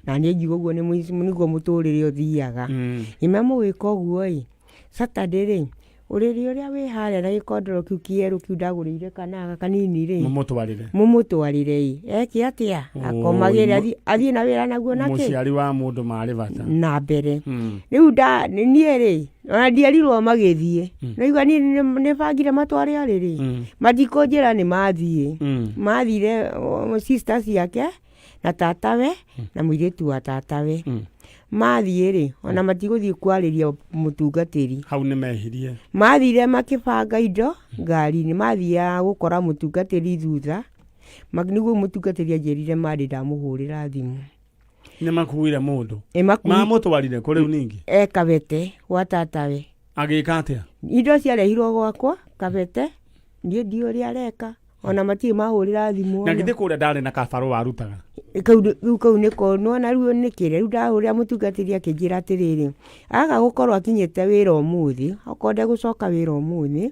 na niĩ ngiuga ũguo nĩguo mũtũrĩre ũthiaga ngĩmera mũgwĩka ũguo ĩ Saturday rĩ Ũrĩrĩ ũrĩa wĩ harĩa na gĩkondoro kĩu kĩerũ kĩu ndagũrĩire kana gaka kanini rĩ, Mũmũtwarĩre. Mũmũtwarĩre ĩ eke atĩa? Akomagĩre Oi, athiĩ na wĩra naguo nakĩ Mũciari wa mũndũ marĩ bata. Na mbere. Rĩu nda niĩ rĩ, ona ndierirwo magĩthiĩ. Naigua niĩ nĩ bangire matware ũrĩrĩ, matikũnjĩra nĩ mathiĩ. Mathire sister ciake na tatawe na mũirĩtu wa tatawe. Mathiĩ rĩ, ona matigũthiĩ kwarĩria mũtungatĩri. Hau nĩ mehirie. Mathire makĩbanga indo ngari-inĩ, mathiaga gũkora mũtungatĩri thutha. Nĩguo mũtungatĩri anjĩrire marĩ ndamũhũrĩra thimũ. Nĩ makuire mũndũ. Ĩ Mamũtwarire kũ rĩu ningĩ? E Kabete gwa tatawe. Agĩka atĩa? Indo ciarehirwo gwakwa Kabete, niĩ ndiũĩ ũrĩa areka, ona matirĩ mahũrĩra thimũ Na ona. githĩ kũrĩa ndarĩ na kabarũa arutaga? Kau rĩu kau nĩko nĩwona rĩu nĩ kĩrĩa rĩu ndahũrĩra mũtungatĩri akĩnjĩra atĩrĩrĩ, aga gũkorwo akinyĩte wĩra ũmũthĩ, okorwo ndegũcoka wĩra ũmũthĩ,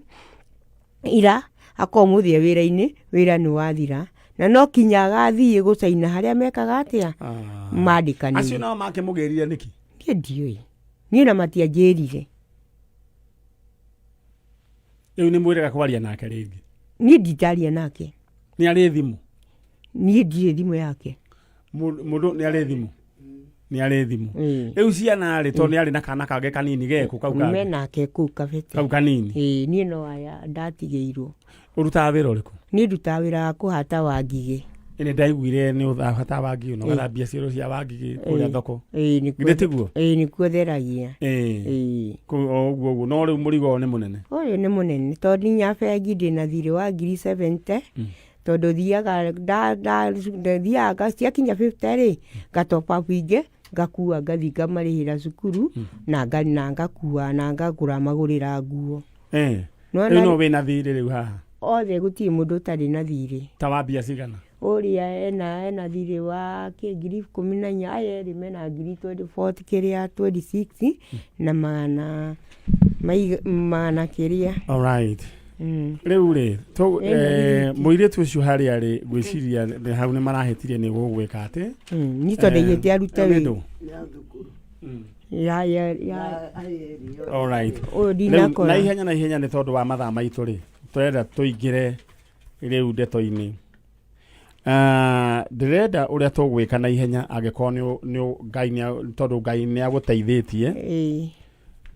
ira akorwo ũmũthĩ e wĩra-inĩ, wĩra nĩ wathira, na no kinya agathiĩ gũcaina harĩa mekaga atĩa, mandĩkanĩire. Acio nao makĩmũgĩrire nĩkĩ? Niĩ ndiũĩ, niĩ na matianjĩrire. Rĩu nĩ mwĩrĩga kwaria nake rĩngĩ? Niĩ ndindaria nake. Nĩ arĩ thimũ? Niĩ ndirĩ thimũ yake. Mũndũ nĩ arĩ thimũ? Nĩ arĩ thimũ. Rĩu ciana rĩ, tondũ nĩ arĩ na kana kangĩ kanini geku kau kangĩ? Menake kũu Kabete. Kau kanini? Ĩĩ, niĩ no aya ndatigĩirwo. Ũrutaga wĩra ũrĩkũ? Niĩ ndutaga wĩra wa kũhata wangigĩ. Nĩ ndaiguire nĩ ũhataga wangigĩ na ũgathambia cioro cia wangigĩ kũrĩa thoko. Ĩĩ, nĩkuo. Githĩ tiguo? Ĩĩ, nĩkuo theragia. Ĩĩ. Kũu o ũguo ũguo, no rĩu mũrigo ũyũ nĩ mũnene. Ũyũ nĩ mũnene tondũ nginya bengi ndĩna thirĩ wa ngiri 70, tondũ thiaga thiaga ciakinya 50 rĩ, nga top up ingĩ, ngakua ngathiĩ ngamarĩhĩra cukuru na ngakua na ngagũra magũrĩra nguo. Nĩwona Rĩu no wĩna thirĩ rĩu haha? Othe gũtirĩ mũndũ ũtarĩ na thirĩ. Ta wa mbia cigana? Ũrĩa ena thirĩ wa kĩ ngiri 14, aya erĩ mena ngiri 24 kĩrĩa 26 na magana kĩrĩa. Alright. Rĩu rĩ, Ena rĩthiti. mũirĩtu ũcio harĩa rĩ, ngwĩciria nĩ hau nĩ marahĩtirie nĩ gũgwĩka atĩ. Niĩ tondũ ndaigĩte arute nĩ wĩra. ndũ? Ya ya ya. Alright. Ũyũ Rĩu, ndinakora. na ihenya na ihenya nĩ tondũ wa mathaa maitũ rĩ, tũrenda tũingĩre rĩu ndeto-inĩ. Ndĩrenda ũrĩa tũgwĩka na ihenya angĩkorwo nĩ Ngai tondũ Ngai nĩ agũteithĩtie.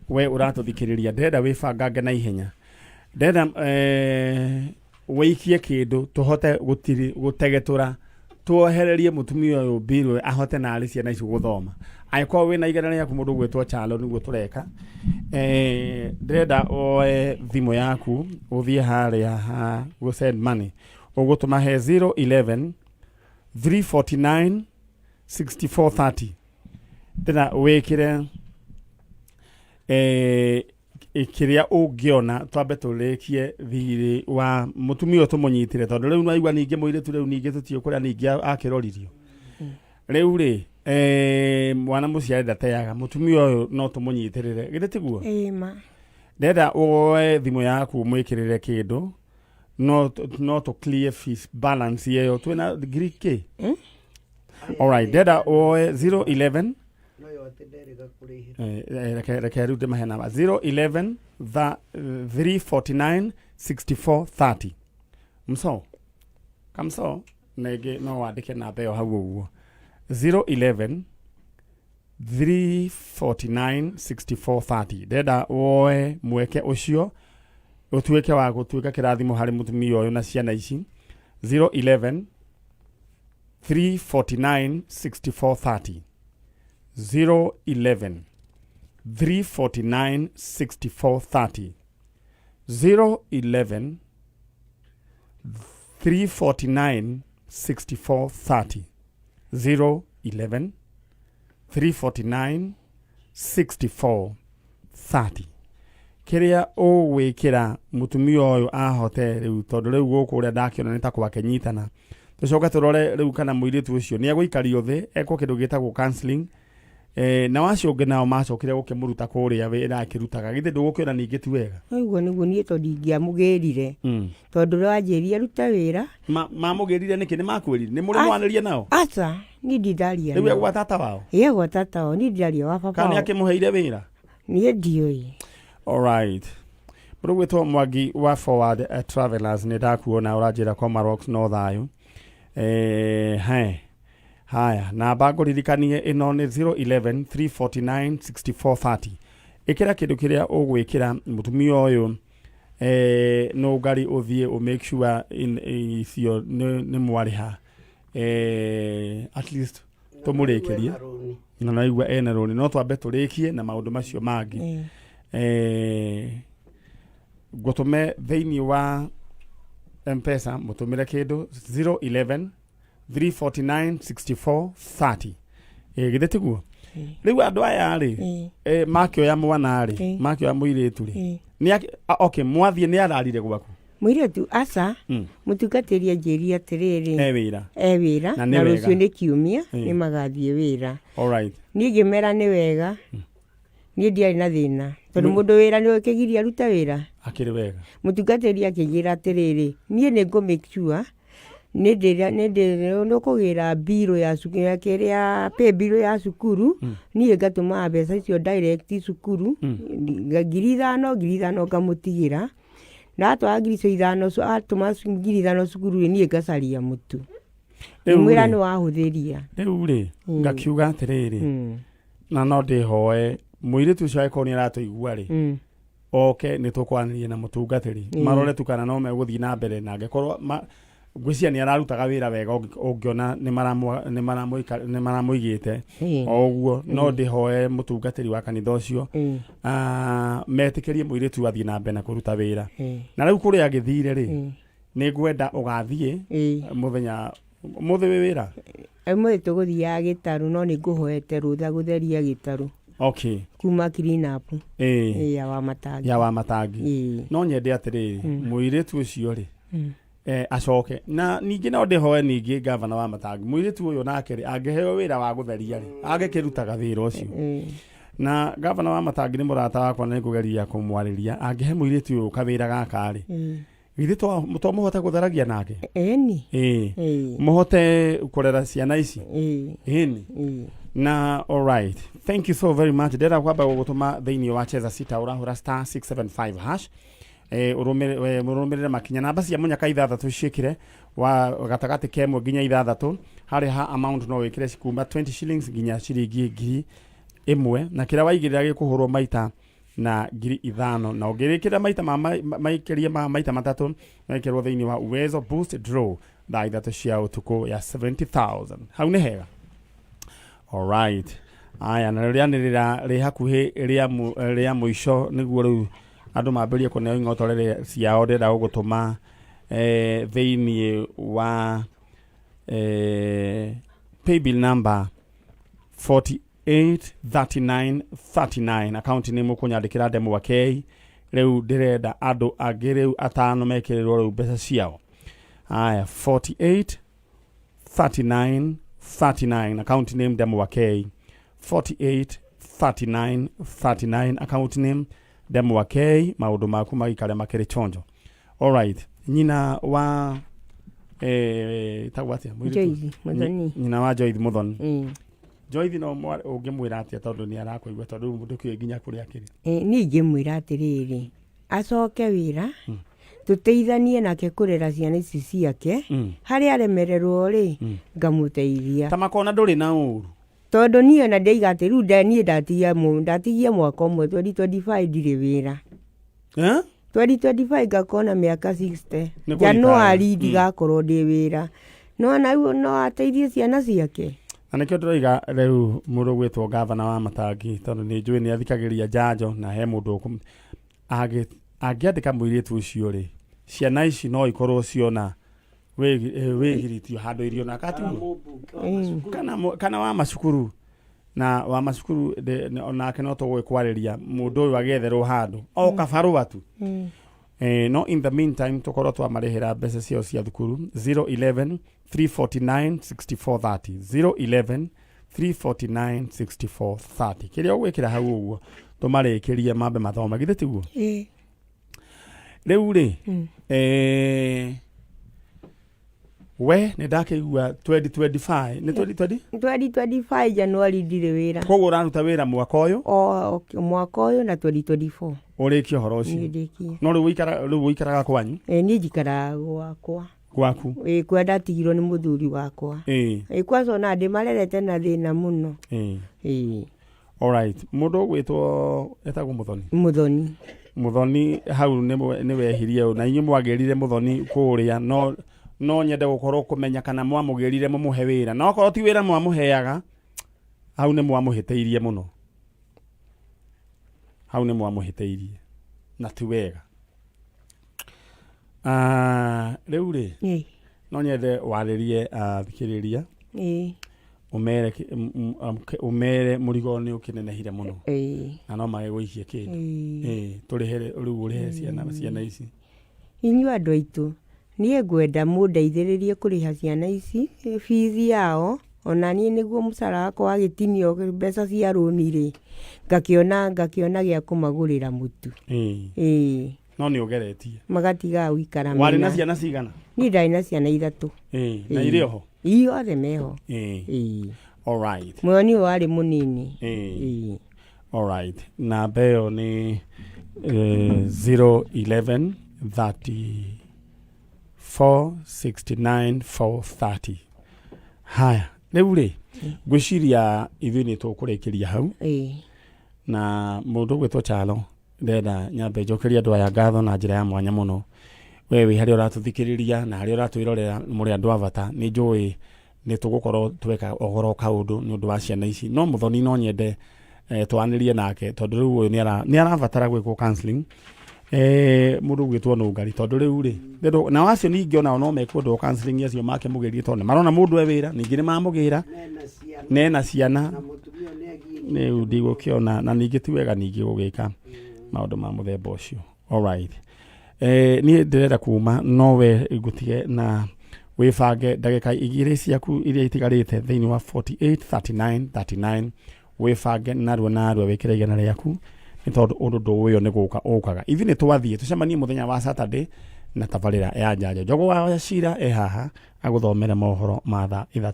We ũratũthikĩrĩria, ndĩrenda wĩbangange na ihenya. Ndĩrenda wĩikie kĩndũ tũhote gũtegetũra, tuohererie mũtumia ũyũ mbirũ ahote na arĩ ciana ici gũthoma. Angĩkorwo wĩna igana rĩaku mũndũ ũgwĩtwo Chalo nĩguo tũreka. Ndĩrenda woe thimũ yaku ũthiĩ harĩa ha gũ send money. Ũgũtũma he 011 349 6430. Ndĩrenda wĩkĩre kĩrĩa ũngĩona twambe tũrĩkie thirĩ wa mũtumia ũyũ tũmũnyitĩre, tondũ rĩu nĩwaigua ningĩ mũirĩtu rĩu ningĩ tũtiũĩ kũrĩa ningĩ akĩroririo. Rĩu rĩ, mwana mũciare ndateaga, mũtumia ũyũ no tũmũnyitĩrĩre, githĩ tiguo? Ĩĩ ma. Ndĩrenda woe thimũ yaku ũmwĩkĩrĩre kĩndũ, no tũ clear fees balance ĩyo twĩna ngiri kĩ? Alright, ndĩrenda woe 011 No yote nderĩga kũrĩhĩra. Reke rĩu ndĩmahe namba 011 349 6430. Mso kamso na ĩngĩ no wandĩke namba ĩyo hau ũguo 011 349 6430. Ndĩrenda woe mweke ũcio ũtuĩke wa gũtuĩka kĩrathimo harĩ mũtumia ũyũ na ciana ici. 011 349 6430, 011 349 6430, 011 349 6430, 011 349 6430. Kĩrĩa ũgwĩkĩra mũtumia ũyũ ahote rĩu, tondũ rĩu gũkũ ũrĩa ndakĩona nĩ ta kwake nyitana, tũcoke tũrore rĩu kana mũirĩtu ũcio nĩ egũikario thĩ ekwo kĩndũ gĩtagwo counseling. Nao acio ũngĩ nao macokire gũkĩmũruta kũrĩa wĩra akĩrutaga, githĩ ndũgũkĩona ningĩ ti wega? Ũguo nĩguo niĩ tondũ ingĩamũgĩrire, tondũ ũrĩa wanjĩrire arute wĩra. Mamũgĩrire nĩkĩ? Nĩ makwĩrire? Nĩ mũrĩ mwanĩria nao? Aca, niĩ ndindaria Rĩu nao. egwa tata wao? Ĩ, egwa tata wao, niĩ ndiraria wa baba Kana nĩ wao. akĩmũheire wĩra? Niĩ ndiũĩ. Alright. Mũndũ gwĩtwo Mwangi wa Forward Travelers, nĩ ndakuona ũranjĩra Komarock no thayũ. He haya, namba ngũririkanie ĩno nĩ 011 349 6430. Ĩkĩra kĩndũ kĩrĩa ũgwĩkĩra mũtumia ũyũ, nũngari ũthiĩ ũ make sure icio nĩ mwarĩha, at least tũmũrĩkĩrie na naigua ena rũni, no twambe tũrĩkie na maũndũ macio mangĩ. Ngũtũme thĩinĩ wa Mpesa, mũtũmĩre kĩndũ 011 349 64 30. Githĩ tiguo? Rĩu andũ aya rĩ, makĩoya mwana rĩ, makĩoya mũirĩtu rĩ, okay, mwathiĩ nĩ ararire gwaku? Mũirĩtu aca. Mũtungatĩri anjĩrie atĩrĩrĩ, E wĩra. E wĩra. Na nĩ na wega. Rũciũ nĩ kiumia, nĩ magathiĩ wĩra. All right. Niĩ ngĩmera nĩ wega, niĩ ndiarĩ na thĩna tondũ mũndũ wĩra nĩ ũkĩgiria arute wĩra. Akĩrĩ wega. Mũtungatĩri akĩnjĩra atĩrĩrĩ, niĩ nĩ ngũ make sure nĩ ũkũgĩra mbirũ ya cukuru ya kĩrĩa pay bill ya cukuru. Niĩ ngatũmaga mbeca icio direct cukuru, 5,000 5,000 ngamũtigĩra, na atwara 5,000 icio atũma 5,000 cukuru rĩ, niĩ ngacaria mũtu. Rĩu mwĩra rĩ. Nĩ wahũthĩria. Rĩu rĩ, ngakiuga atĩrĩrĩ, na no ndĩhoe mũirĩtu ũcio angĩkorwo nĩ aratũigua rĩ, oke nĩ tũkwaranĩria na mũtungatĩri, marore tu kana no megũthiĩ na mbere, na angĩkorwo ngwĩciria nĩ ararutaga wĩra wega, ũngĩona nĩ maramũigĩte o ũguo, no ndĩhoe mũtungatĩri wa kanitha ũcio metĩkĩrie mũirĩtu athiĩ na mbere na kũruta wĩra. Na rĩu kũrĩa agĩthire rĩ, nĩ ngwenda ũgathiĩ mũthenya mũthĩ wĩ wĩra. Ũmũthĩ tũgũthiaga gĩtarũ, no nĩ ngũhoete rũtha gũtheria gĩtarũ kuma clean up ya wa matangi. Ya wa matangi. No nyende atĩrĩrĩ, mũirĩtu ũcio rĩ, acoke, na ningĩ no ndĩhoe ningĩ gavana wa Matangi, mũirĩtu ũyũ nake rĩ, angĩheo wĩra wa gũtheria rĩ, angĩkĩrutaga wĩra ũcio. Na gavana wa Matangi nĩ mũrata wakwa na nĩngũgeria kũmwarĩria, angĩhe mũirĩtu ũyũ kawĩra gaka rĩ, githĩ to mũhote gũtheragia nake? Ĩni. Ĩĩ, mũhote kũrera ciana ici. Ĩni. Na alright, thank you so very much. Ndĩrenda kwamba gũgũtũma thĩinĩ wa Cheza Sita, ũrahũra star 675 hash, ũrũmĩrĩre makinya, namba cia mũnyaka ithathatũ ciĩkĩre wa gatagatĩ ka 1 nginya 6. Harĩ ha amount no wĩkĩre kuma 20 shillings nginya ciringi 1,000, na kĩrĩa waigĩrĩra gĩkũhũrwo maita na 5,000, na ũngĩrĩkĩra maita maikĩrie ma maita matatũ, wekĩrwo thĩinĩ wa Uwezo Boost draw thaa 3 cia ũtukũ ya 70,000. Hau nĩ hega. Alright, aya, na rĩanĩrĩra rĩ hakuhĩ rĩa mũico nĩguo rĩu andũ mambĩrĩrie kũneo ing'otore ciao. Ndĩrenda gũgũtũma thĩinĩ wa paybill number 483939, account nĩ mũkũnyandĩkĩra ndemwa K. Rĩu ndĩrenda andũ angĩ rĩu atano mekĩrĩrwo rĩu mbeca ciao. Aya, 48 39 39, account name ndemwa K. 48 39 39, account name ndemwa K. Maũndũ maku maikare makĩrĩ chonjo. Alright, nyina wa tagwo atĩa mũirĩtu? Joyce Muthoni. Nyina wa Joyce Muthoni. Joyce, no ũngĩmwĩra atĩa, tondũ nĩ arakũigua, tondũ rĩu ndũkĩũĩ nginya kũrĩa akĩrĩ? Niĩ ingĩmwĩra atĩrĩrĩ, acoke wĩra, tũteithanie nake kũrera ciana ici ciake. Harĩa aremererwo rĩ, ngamũteithia. Ta makona ndũrĩ na ũru. Tondũ niĩ ona ndĩiga atĩ rĩu niĩ ndatigia mwaka ũmwe, 2025 ndirĩ wĩra. Eh? 2025 ngakorwo na mĩaka 60. Nĩ kũritaya. Januari ndigakorwo ndĩ wĩra, no na rĩu no ateithie ciana ciake. Na nĩkĩo ndĩroiga rĩu mũndũ gwĩtwo gavana wa Matangi, tondũ nĩ njũĩ nĩ athikagĩrĩria njanjo, na he mũndũ angĩandĩka mũirĩtu ũcio rĩ, ciana ici no ikorwo ciona wĩgiritio handũ irio na katuo kana kana wa macukuru, na wa macukuru onake no tũgwĩkwarĩria mũndũ ũyũ agĩetherwo handũ o kabarũa tu. No in the meantime tũkorwo twamarĩhĩra mbeca ciao cia thukuru. 011 349 6430, 011 349 6430. Kĩrĩa ũgwĩkĩra hau ũguo tũmarĩkĩrie mambe mathome, githĩ tiguo? Ĩĩ. Rĩu rĩ, We nĩ ndakĩigua 2025 nĩ 2020 2025 January ndirĩ wĩra. Koguo ũraruta wĩra mwaka ũyũ? O mwaka ũyũ na 2024. Ũrĩkie ũhoro ũcio. Niĩ ndĩkie. No rĩu ũikara rĩu ũikaraga kwanyu? Ĩ niĩ njikaraga gwakwa. Gwaku? Ĩ kũrĩa ndatigirwo nĩ mũthuri wakwa. Ĩ. Ĩ kwanza ona ndĩmarerete na thĩna mũno. Ĩ. Ĩ. Alright. Mũndũ ũgwĩtwo etagwo Mũthoni? Mũthoni. Mũthoni hau nĩ wehirie ũ na inyuĩ mwagĩrire Mũthoni kũrĩa no no nyende gũkorwo kũmenya kana mwamũgĩrire mũmũhe wĩra na okorwo ti wĩra mwamũheaga hau nĩ mwamũhĩtĩirie mũno hau nĩ mwamũhĩtĩirie na ti wega. Ah, rĩu rĩ Ĩ. no nyende warĩrie athikĩrĩria Ĩ. ũmere kĩ- m- m- am- ũmere mũrigo nĩ ũkĩnenehire mũno Ĩ. na no mage gũikia kĩndũ Ĩ. Ĩ, tũrĩhe rĩu ũrĩhe ciana ciana ici. Inyuĩ andũ aitũ, niĩ ngwenda mũndeithĩrĩrie kũrĩha ciana ici bithi yao, ona niĩ nĩguo mũcara wakwa wagĩtinio mbeca cia rũni rĩ, ngakĩona ngakĩona gĩa kũmagũrĩra mũtu. Ĩ. Ĩĩ. No nĩ ũgeretie. Magatigaga gũikara Warĩ na mena- ciana cigana? Niĩ ndarĩ na ciana ithatũ. Ĩ, na Ĩĩ. irĩ oho? Ii othe meho. Ĩ. Ĩĩ. Alright. Mũyoni ũyũ warĩ mũnini. Ĩ. Alright. Namba ĩyo nĩ 011 34 69 430. Haya, rĩu rĩ, ngwĩciria ithuĩ nĩ tũkũrĩkĩria hau. Ĩ. Na mũndũ ũgwĩtwo Chalo ndĩrenda nyambe njokerie andũ aya ngatho na njĩra ya mwanya mũno. We wĩ harĩa ũratũthikĩrĩria na harĩa ũratwĩrorera mũrĩ andũ a bata nĩ njũĩ nĩ tũgũkorwo tweka ũhoro kaũndũ nĩ ũndũ wa ciana ici no Mũthoni no nyende twanĩrie nake tondũ rĩu ũyũ nĩ arabatara gwĩkwo counseling mũndũ ũgwĩtwo Nũngari tondũ rĩu rĩ nao acio ningĩ onao no mekwendwo counseling acio makĩmũgĩrie tondũ nĩ marona mũndũ e wĩra ningĩ nĩ mamũgĩra nena ciana rĩu ndigũkĩona na ningĩ ti wega ningĩ gũgĩka maũndũ ma mũthemba ũcio. Alright. Niĩ ndĩrenda kuma no we ngũtige na wĩbange ndagĩka igĩrĩ ciaku iria itigarĩte thĩinĩ wa 48 39 39 wĩbange narua narua wĩkĩre igana rĩaku nĩ tondũ ũndũ ndũũĩo nĩ gũka ũkaga. Ithuĩ nĩ twathiĩ tũcemanie mũthenya wa Saturday na tabarĩra ya njanjo. Njogu wa Cira e haha agũthomere mohoro ma thaa 3.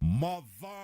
Mathaa